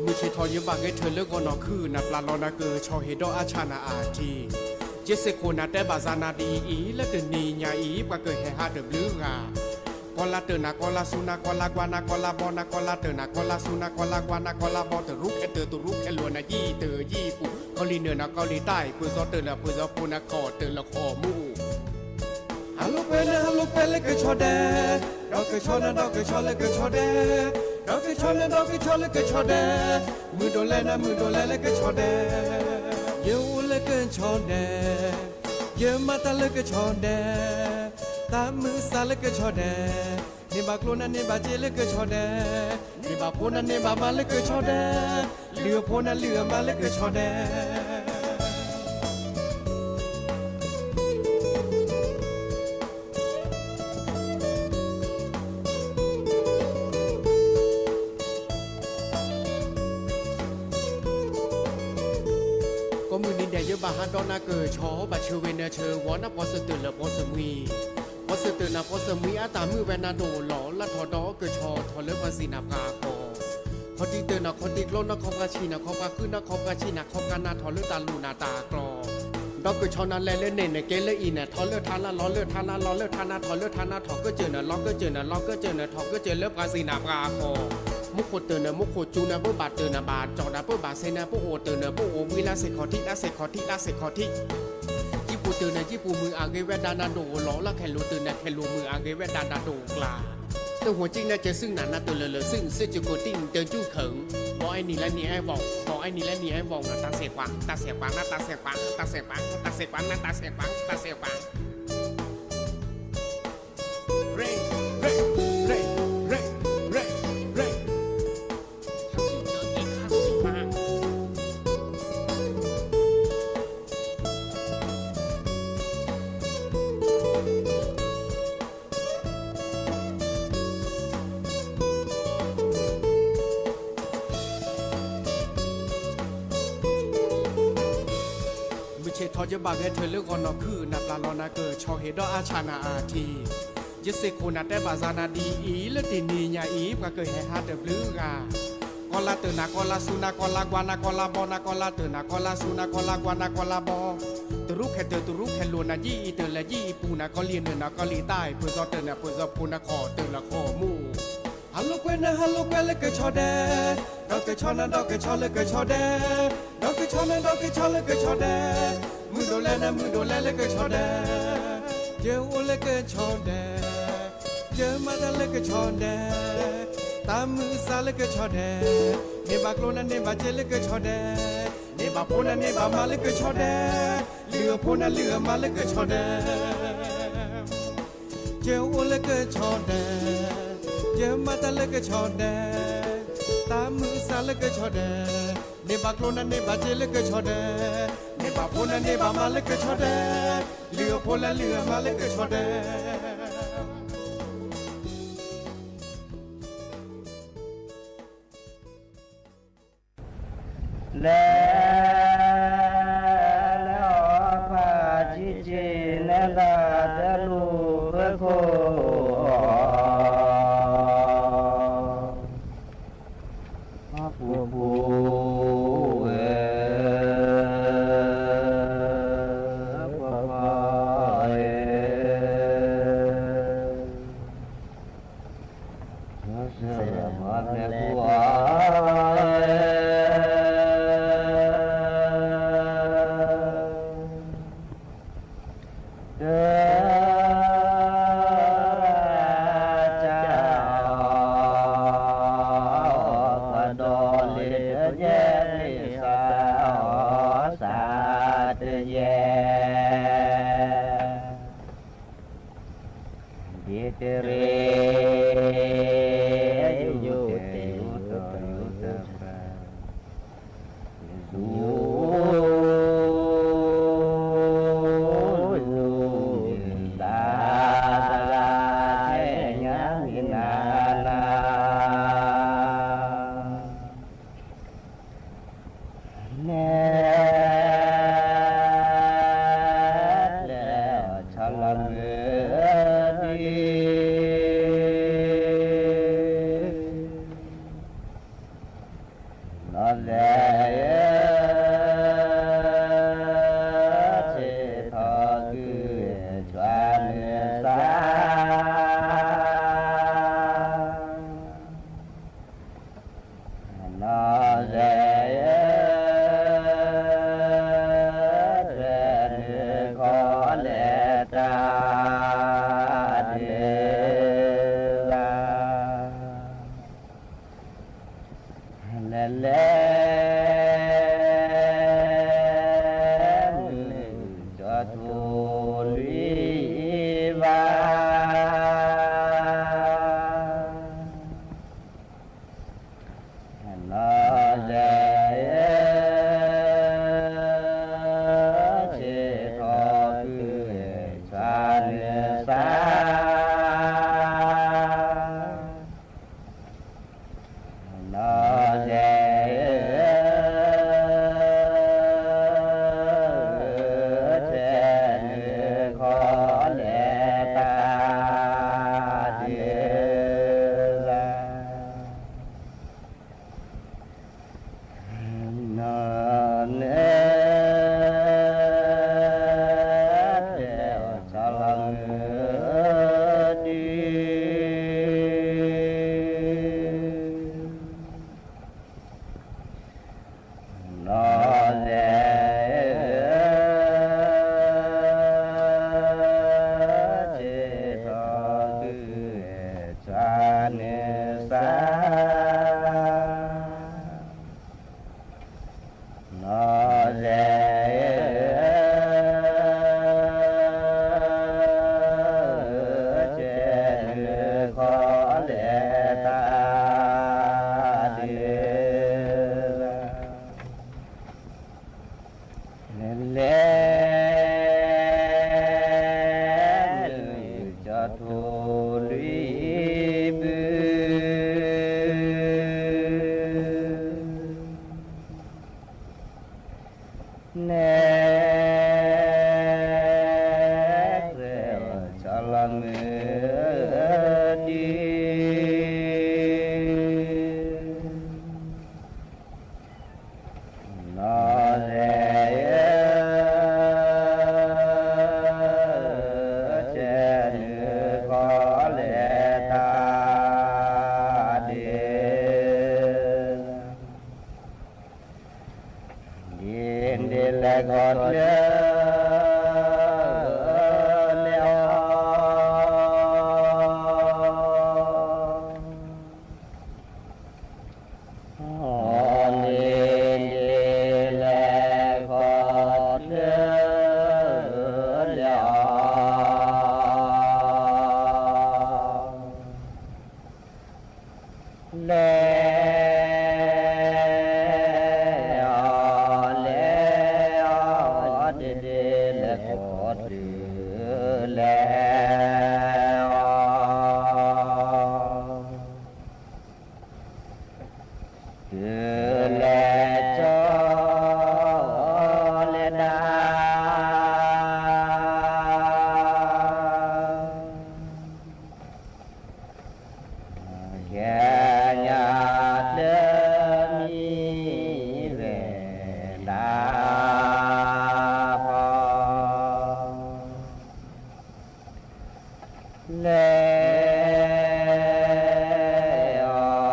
မုၢ်ဆ့ၣ်ထီၣ်ယဘၣ်ဂဲၤထၢၣ်လၢဂီၤနီၢ်ခုၣ် နပျၢ်လီၤနၤကဆီဟ့ၣ်ဒီးအါဆၣ်နၤအထံ, ယစ့ၢ်ကီးနတဲဘၣ်စါနၤဒ်အံၤ လၢတနံၤညါအံၤ ပှၤကဟဲဟးတဘျုးဂၤ, ကီလါတၢၢ်နၤကီလါဆူနၤကီလါကွၢ်နၤကီလါဘီ နၤကီလါတၢၢ်နၤကီလါဆူနၤကီလါကွၢ်နၤကီလါဘီ တရူးခဲတၢၢ်တရူးခဲလိာ် နယံာ်တၢၢ်ယံာ်ပူၤ ကီလံၤနၢၣ်နၤကီလံၤတၢ်အံၤ ပၢၢ်စီတၢၢ်လၢပၢၢ်စီဖိနၤခီၣ်တၢၢ်လၢခီၣ်မူ ဟးလိာ်ကွဲနၤဟးလိာ်ကွဲလၢကဆီဒဲး, ဒီးကဆီနၤဒီးကဆီလၢကဆီဒဲး, ဒီးကဆီနၤဒီးကဆီလၢကဆီဒဲး, မုၢ်ဒိၣ်လဲနၤမုၢ်ဒိၣ်လဲလၢကဆီဒဲး, ယအိၣ်လၢကဆီဒဲး, ယမၤတၢ်လၢကဆီဒဲး, တၢ်မုၢ်အသးလၢကဆီဒဲး, န့ၢ်ဘၣ်ကျိၣ်နၤန့ၢ်ဘၣ်စ့လၢကဆီဒဲး, န့ၢ်ဘၣ်ဖိနၤန့ၢ်ဘၣ်မါလၢကဆီဒဲး, လုၢ်အဖိနၤလုၢ်အမါလၢကဆီဒဲး ကိးမုၢ်နံၤဒဲး ယဘၣ်ဟးဒီးနၤကဆီ ဘၣ်ဆၢဝဲနၤဆၢဝီ နပီစၢၤတၢၢ်လၢပီစၢၤမှံ, ပီစၢၤတၢၢ်နၤပီစၢၤမှံ အတၢ်မုာ်ဝဲနၤဒိၣ်လီၤ လၢထီၣ်ဒီးကဆီထီၣ်လၢပှၤစံးနၤပှၤဃီ, ခီၣ်ထံးတၢၢ်နၤခီၣ်ထံးကျိ နခီၣ်ပှၤဆံးနၤခီၣ်ပှၤဃု နခီၣ်ပှၤဆံးနၤခီၣ်ပှၤနၤထီၣ်လၢတၢ်လိၣ်နၤတၢ်ကျီ ဒီးကဆီနၤလဲၤလၢန့ၣ်နကဲလၢအံၤနၤ ထီၣ်လၢထါလၢလီၤလၢထါလၢလီၤလၢထါနၤထီၣ်လၢထါနၤထီၣ်ကစၢၢ်နၤလီၤကစၢၢ်နၤလီၤကစၢၢ်နၤထီၣ်ကစၢၢ် လၢပှၤစံးနၤပှၤဃီ, မူခိၣ်တၢၢ်နၤမူခိၣ်စူၤနၤ ပဘၣ်တၢၢ်နၤဘၣ်ကၠီၣ်နၤ ပဘၣ်စဲနၤ ပအိၣ်တၢၢ်နၤ ပအိၣ်ဝံၤလၢစဲးခီၣ်ထံး လၢစဲးခီၣ်ထံး လၢစဲးခီၣ်ထံး ယံာ်ပူၤတၢၢ်နၤ ယံာ်ပူၤမုၢ်အဂ့ၤဝဲဒၣ်နၤဒိၣ်လီၤ လၢခဲလိာ်တၢၢ်နၤ ခဲလိာ်မုၢ်အဂ့ၤဝဲဒၣ်နၤဒိၣ်ကျါ တဟိၣ်ကံနၤကဲၤစုနၤ နတၢၢ်လၢာ်လၢာ်စု နစုကၠိၤကိးတံၢ် နတၢၢ်ကၠူၣ်ခၢၣ် ဘီအဲနံၤလၢနံၤအဲၣ်ဘီ ဘီအဲနံၤလၢနံၤအဲၣ်ဘီ နတၢ်စဲးပှၤ တၢ်စဲးပှၤ နတၢ်စဲးပှၤ တၢ်စဲးပှၤ နတၢ်စဲးပှၤ နတၢ်စဲးပှၤ တၢ်စဲးပှၤ မုၢ်ဆ့ၣ်ထီၣ်ယဘၣ်ဂဲၤထၢၣ်လၢဂီၤနီၢ်ခုၣ် နပျၢ်လီၤနၤကဆီဟ့ၣ်ဒီးအါဆၣ်နၤအထံ, ယစ့ၢ်ကီးနတဲဘၣ်စါနၤဒ်အံၤ လၢတနံၤညါအံၤ ပှၤကဟဲဟးတဘျုးဂၤ, ကီလါတၢၢ်နၤကီလါဆူနၤကီလါကွၢ်နၤကီလါဘီ နၤကီလါတၢၢ်နၤကီလါဆူနၤကီလါကွၢ်နၤကီလါဘီ, တရူးခဲတၢၢ်တရူးခဲလိာ် နယံာ်အံၤတၢၢ်လၢယံာ်အံၤပူၤ နၤကီလံၤနၢၣ်နၤကီလံၤတၢ်အံၤ ပၢၢ်စီတၢၢ်နၤပၢၢ်စီဖိနၤခီၣ်တၢၢ်လၢခီၣ်မူ ဟးလိာ်ကွဲနၤဟးလိာ်ကွဲလၢကဆီဒဲး, ဒီးကဆီနၤဒီးကဆီလၢကဆီဒဲး, ဒီးကဆီနၤဒီးကဆီလၢကဆီဒဲး, မုၢ်ဒိၣ်လဲနၤမုၢ်ဒိၣ်လဲလၢကဆီဒဲး, ယအိၣ်လၢကဆီဒဲး, ယမၤတၢ်လၢကဆီဒဲး, တၢ်မုၢ်အသးလၢကဆီဒဲး, န့ၢ်ဘၣ်ကျိၣ်နၤန့ၢ်ဘၣ်စ့လၢကဆီဒဲး, န့ၢ်ဘၣ်ဖိနၤန့ၢ်ဘၣ်မါလၢကဆီဒဲး, လုၢ်အဖိနၤလုၢ်အမါလၢကဆီဒဲး ယအိၣ်လၢကဆီဒဲး, ယမၤတၢ်လၢကဆီဒဲး, တၢ်မုၢ်အသးလၢကဆီဒဲး, န့ၢ်ဘၣ်ကျိၣ်နၤန့ၢ်ဘၣ်စ့လၢကဆီဒဲး, န့ၢ်ဘၣ်ဖိနၤန့ၢ်ဘၣ်မါလၢကဆီဒဲး, လုၢ်အဖိနၤလုၢ်အမါလၢကဆီဒဲး လဲၤလၢအီၤဖးဆံးဆံး နဲဒၣ်တလူၤဖၢခိၣ်အီၤ အပူၤပူၤဝဲ ပပၢ်ဧၢ ဆၢမၤမ့ၢ်ပူၤဧါ တၢ်ကၢ်အီၤ ကဒီးလံတကဲလံစး လဲၤနုာ်ကီၢ်ထူလွံၢ်ဘၣ် နီၢ်သဲးဧၢ, ဆ့ၣ်ထီၣ်ကုၢ် ဆါနုာ်စၢ် နီၢ်သဲးဧၢ, ဆဲးနုာ်ခီလဲၤတၢ်ဒ်လဲၣ် နီၢ်သဲး ဆဲးအီၣ်ဆီလီၤမုၢ်ဒုး နီၢ်သဲးဧၢ, ဆ့ၣ်ထီၣ်ကုၢ် ဆါနုာ်စၢ် နီၢ်သဲးဧၢ, ဆဲးနုာ်ခီလဲၤတၢ်ဒ်လဲၣ် လဲၤနုာ်ကီၢ်ထူလွံၢ်ဘုး နဲ ဆဲးအီၣ်ဆီလီၤမုၢ်ဒုး နီၢ်သဲးဧၢ, ဆဲးနုာ်ခီလဲၤတၢ်ဒ်လဲၣ် ဒ်လဲၣ်ခီတၢၢ် လဲၤအီၤ အီၤ ဒ်လဲၣ်ခီတၢၢ် လဲၤအီၤ လဲၤအီၤ လဲၤအီၤ ဒ်လဲၣ်ခီတၢၢ် လဲၤအီၤ တုၤလဲၤကၠီလဲၤဒၣ် ဟဲညါတမံ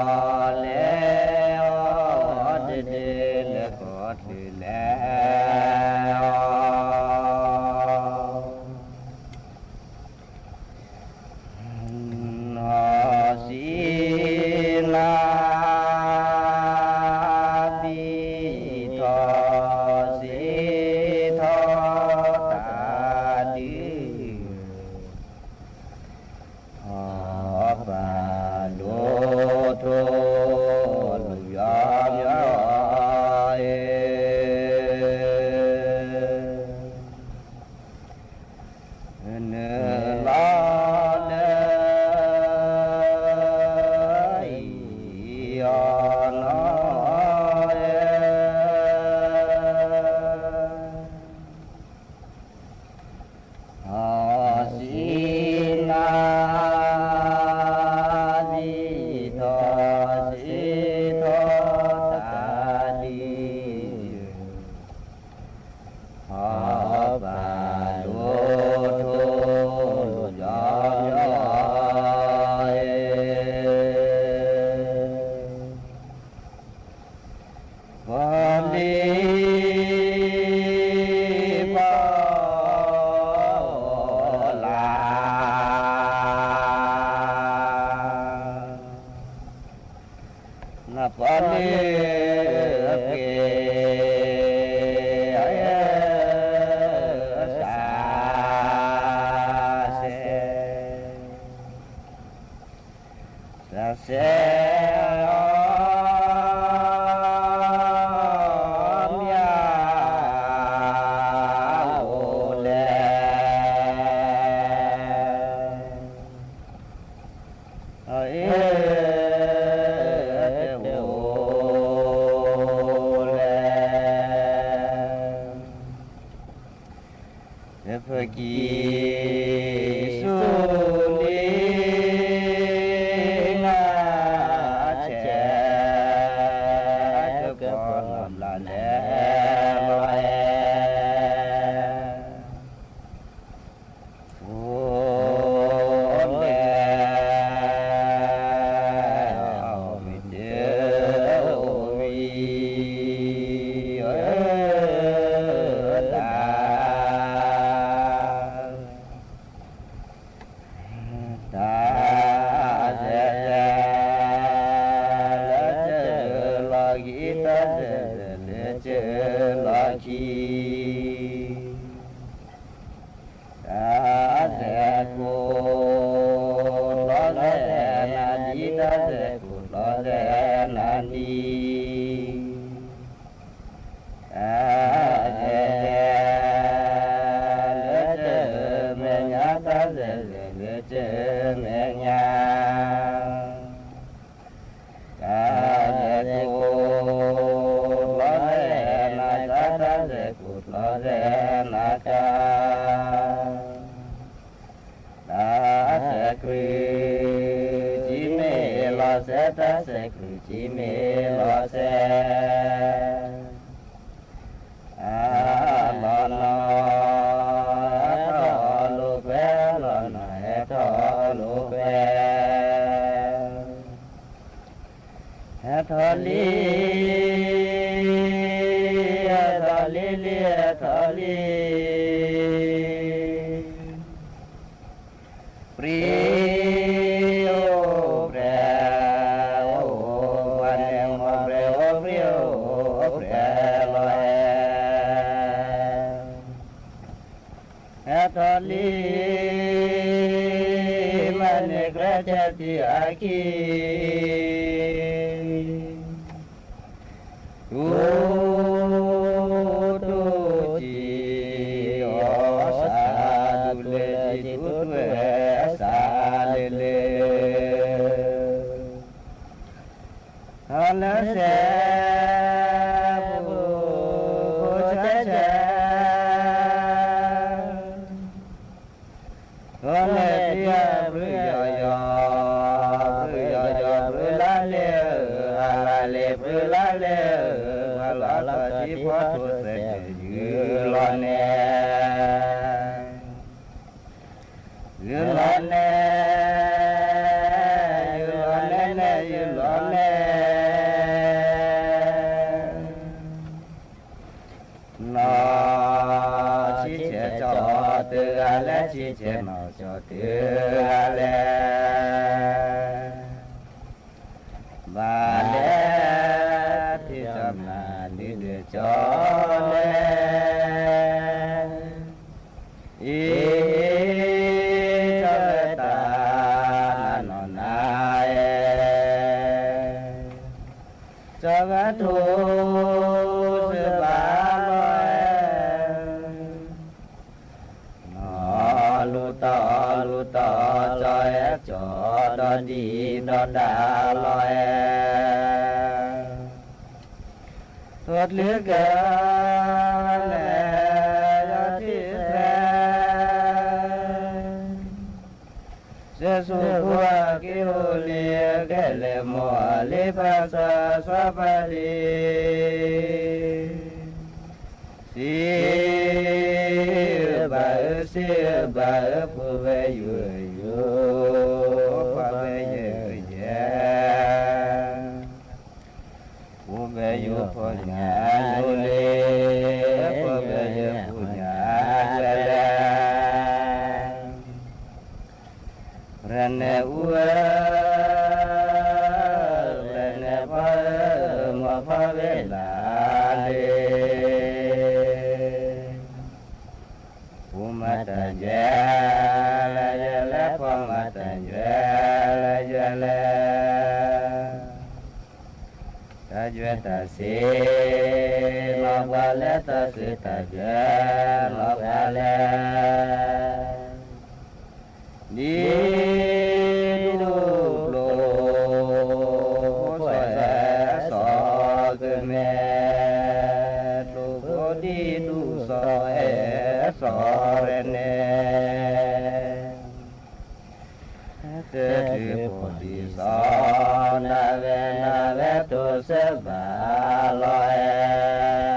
ၤဝဲဒၣ်ဖီ လဲၤအီၤ လဲၤအီၤ ဒ်လဲၣ်ခီတၢၢ် လဲၤအီၤ နီၢ်ဆံနၤ စံးထီၣ် စံးထီၣ်တၢ်ဒုး အီၣ်ပာ်ဒိၣ်ထူလိာ်ယီၤယီၤအံၤ နုာ်လီၤလၢအံၤအီၤနီၤ အီၣ်စံနၤ စံးထီၣ် စံးထီၣ်တၢ်ဒုး အီၣ်ပာ်ဒိၣ်ထူလိာ်ယီၤယီၤအံၤ ပီၤလံပီၤလၢ် နပီလ့ပှ့ၤ စးစဲ စးစဲ မၠၣ်အိၣ်လဲၣ် အ့ တအိၣ်လဲၣ် ယဖကံၢ်ဆူလံ နဆဲး ကပီၤလီၤဘျးလဲၣ်လီၤအဲ အိၣ်လဲၣ် အဝံၤတအိၣ်ဝံၤ တၢ် တၢ်စဲးစဲး လၢကၢလီၤခံ တၢ်စဲးစဲးလၢကၢလီၤခံ တၢ်စဲးကိး လီၤစဲးနၤဒ် တၢ်စဲးကိးလီၤစဲးနၤဒ် တၢ်စဲးစဲး လၢကၢမဲာ်ညါ တၢ်စဲးစဲးလၢကၢမဲာ်ညါ တၢ်စဲးကိး လီၤစဲးနၤကါ တၢ်စဲးကိးလီၤစဲးနၤကါ တၢ်စဲးကြုး ကၠံမ့ၢ်လီၤစဲး တၢ်စဲးကြုး ကၠံမ့ၢ်လီၤစဲး အလီၤနီၤ ဟဲထီၣ်လိာ်ကွဲ လီၤနီၤဟဲထီၣ်လိာ်ကွဲ ဟဲထီၣ်လံ ဟဲထီၣ်လံလံ ဟဲထီၣ်လံ ပြံ အိၣ်ပြဲ အိၣ်ပှၤန့ၣ် အိၣ်ပြဲ အိၣ်ပြံ အိၣ်ပြဲလီၤအဲ ဟဲထီၣ်လံ မၤန့ၢ်ကြဲးဆဲးတံၢ်အခံ တူၢ်တူၢ်တံၢ် အီၣ်စၢ်တူၢ်လဲၢ်တံၢ် တူၢ်တူၢ်ဝဲစၢ်လ့လ့ ထီၣ်လၢစဲးပူၤ ဖိဆဲးဆဲး ထီၣ်လၢတံၢ်အဘြုးယီၤယီၤ ဘြုးယီၤယီၤ ဘြုးလါလဲၣ်ဧၢ အလါလဲၣ် ဘြုးလါလဲၣ်ဧၢ ပှၤလီၤလီၤတံၢ်ဖီထိးစဲးကဲး ယုၢ်လီၤနဲၣ် ယုၢ်လီၤနဲၣ် ယုၢ်လီၤနဲၣ်နဲၣ် ယုၢ်လီၤနဲၣ် နီၢ်ဆံဆဲးကၠီတဂၤလဲၣ် ဆံဆဲးနီၢ်ကၠီတဂၤလဲၣ် ဘၣ်လဲၣ် ထံၣ်စီၤမၤဒုးဒုးကၠီလဲၣ် အံၤ ကၠီဝဲတၢ်နီၢ်နီၢ်နၤအဲၣ် ကၠီဝဲထိးစၢၤဘၣ်လီၤအဲၣ် နီၢ်လူၤတီၢ်လူၤတီၢ် ကၠီအဲၣ်ကၠီဒီဒံၣ်ဒီဒါလီၤအဲၣ် ထိၣ်တချုးကလဲၤ ယီၤထံၣ်စဲး စဲးဆူဖိအက့ၢ်အိၣ်လံ ကဲလဲၤမိၢ်လ့ပၢ်စီၤစီၤပၤလံ စံးဘၣ်ဧၢ စံးဘၣ်ဧၢ ဖိဝဲယိယိ ဖိဝဲယိယဲ ဖိဝဲယိဖိညၣ်ညိလ့ ဖိဝဲယိဖိညၣ်ကျဲလဲၣ် ရဲၣ်နဲၣ်အူဧၢ ရဲၣ်နဲၣ်ဖီဧၢ တၢ်ယွဲတၢ်စ့ လီၤပှၤလဲၤ တၢ်စ့တၢ်ယွဲ လီၤပှၤလဲၤ ဒ်ဒူၣ်ကျိၤ ဖိစီၤအဲၣ်စီၤကမဲ ကျိၤဖိဒ်ဒူၣ်စီၤအဲၣ်စီၤကနဲ တၢ်ထုးဖိဒ်စီၤနၤဝဲ နၤဝဲတိစၢၤဘၣ်လီၤအဲၣ်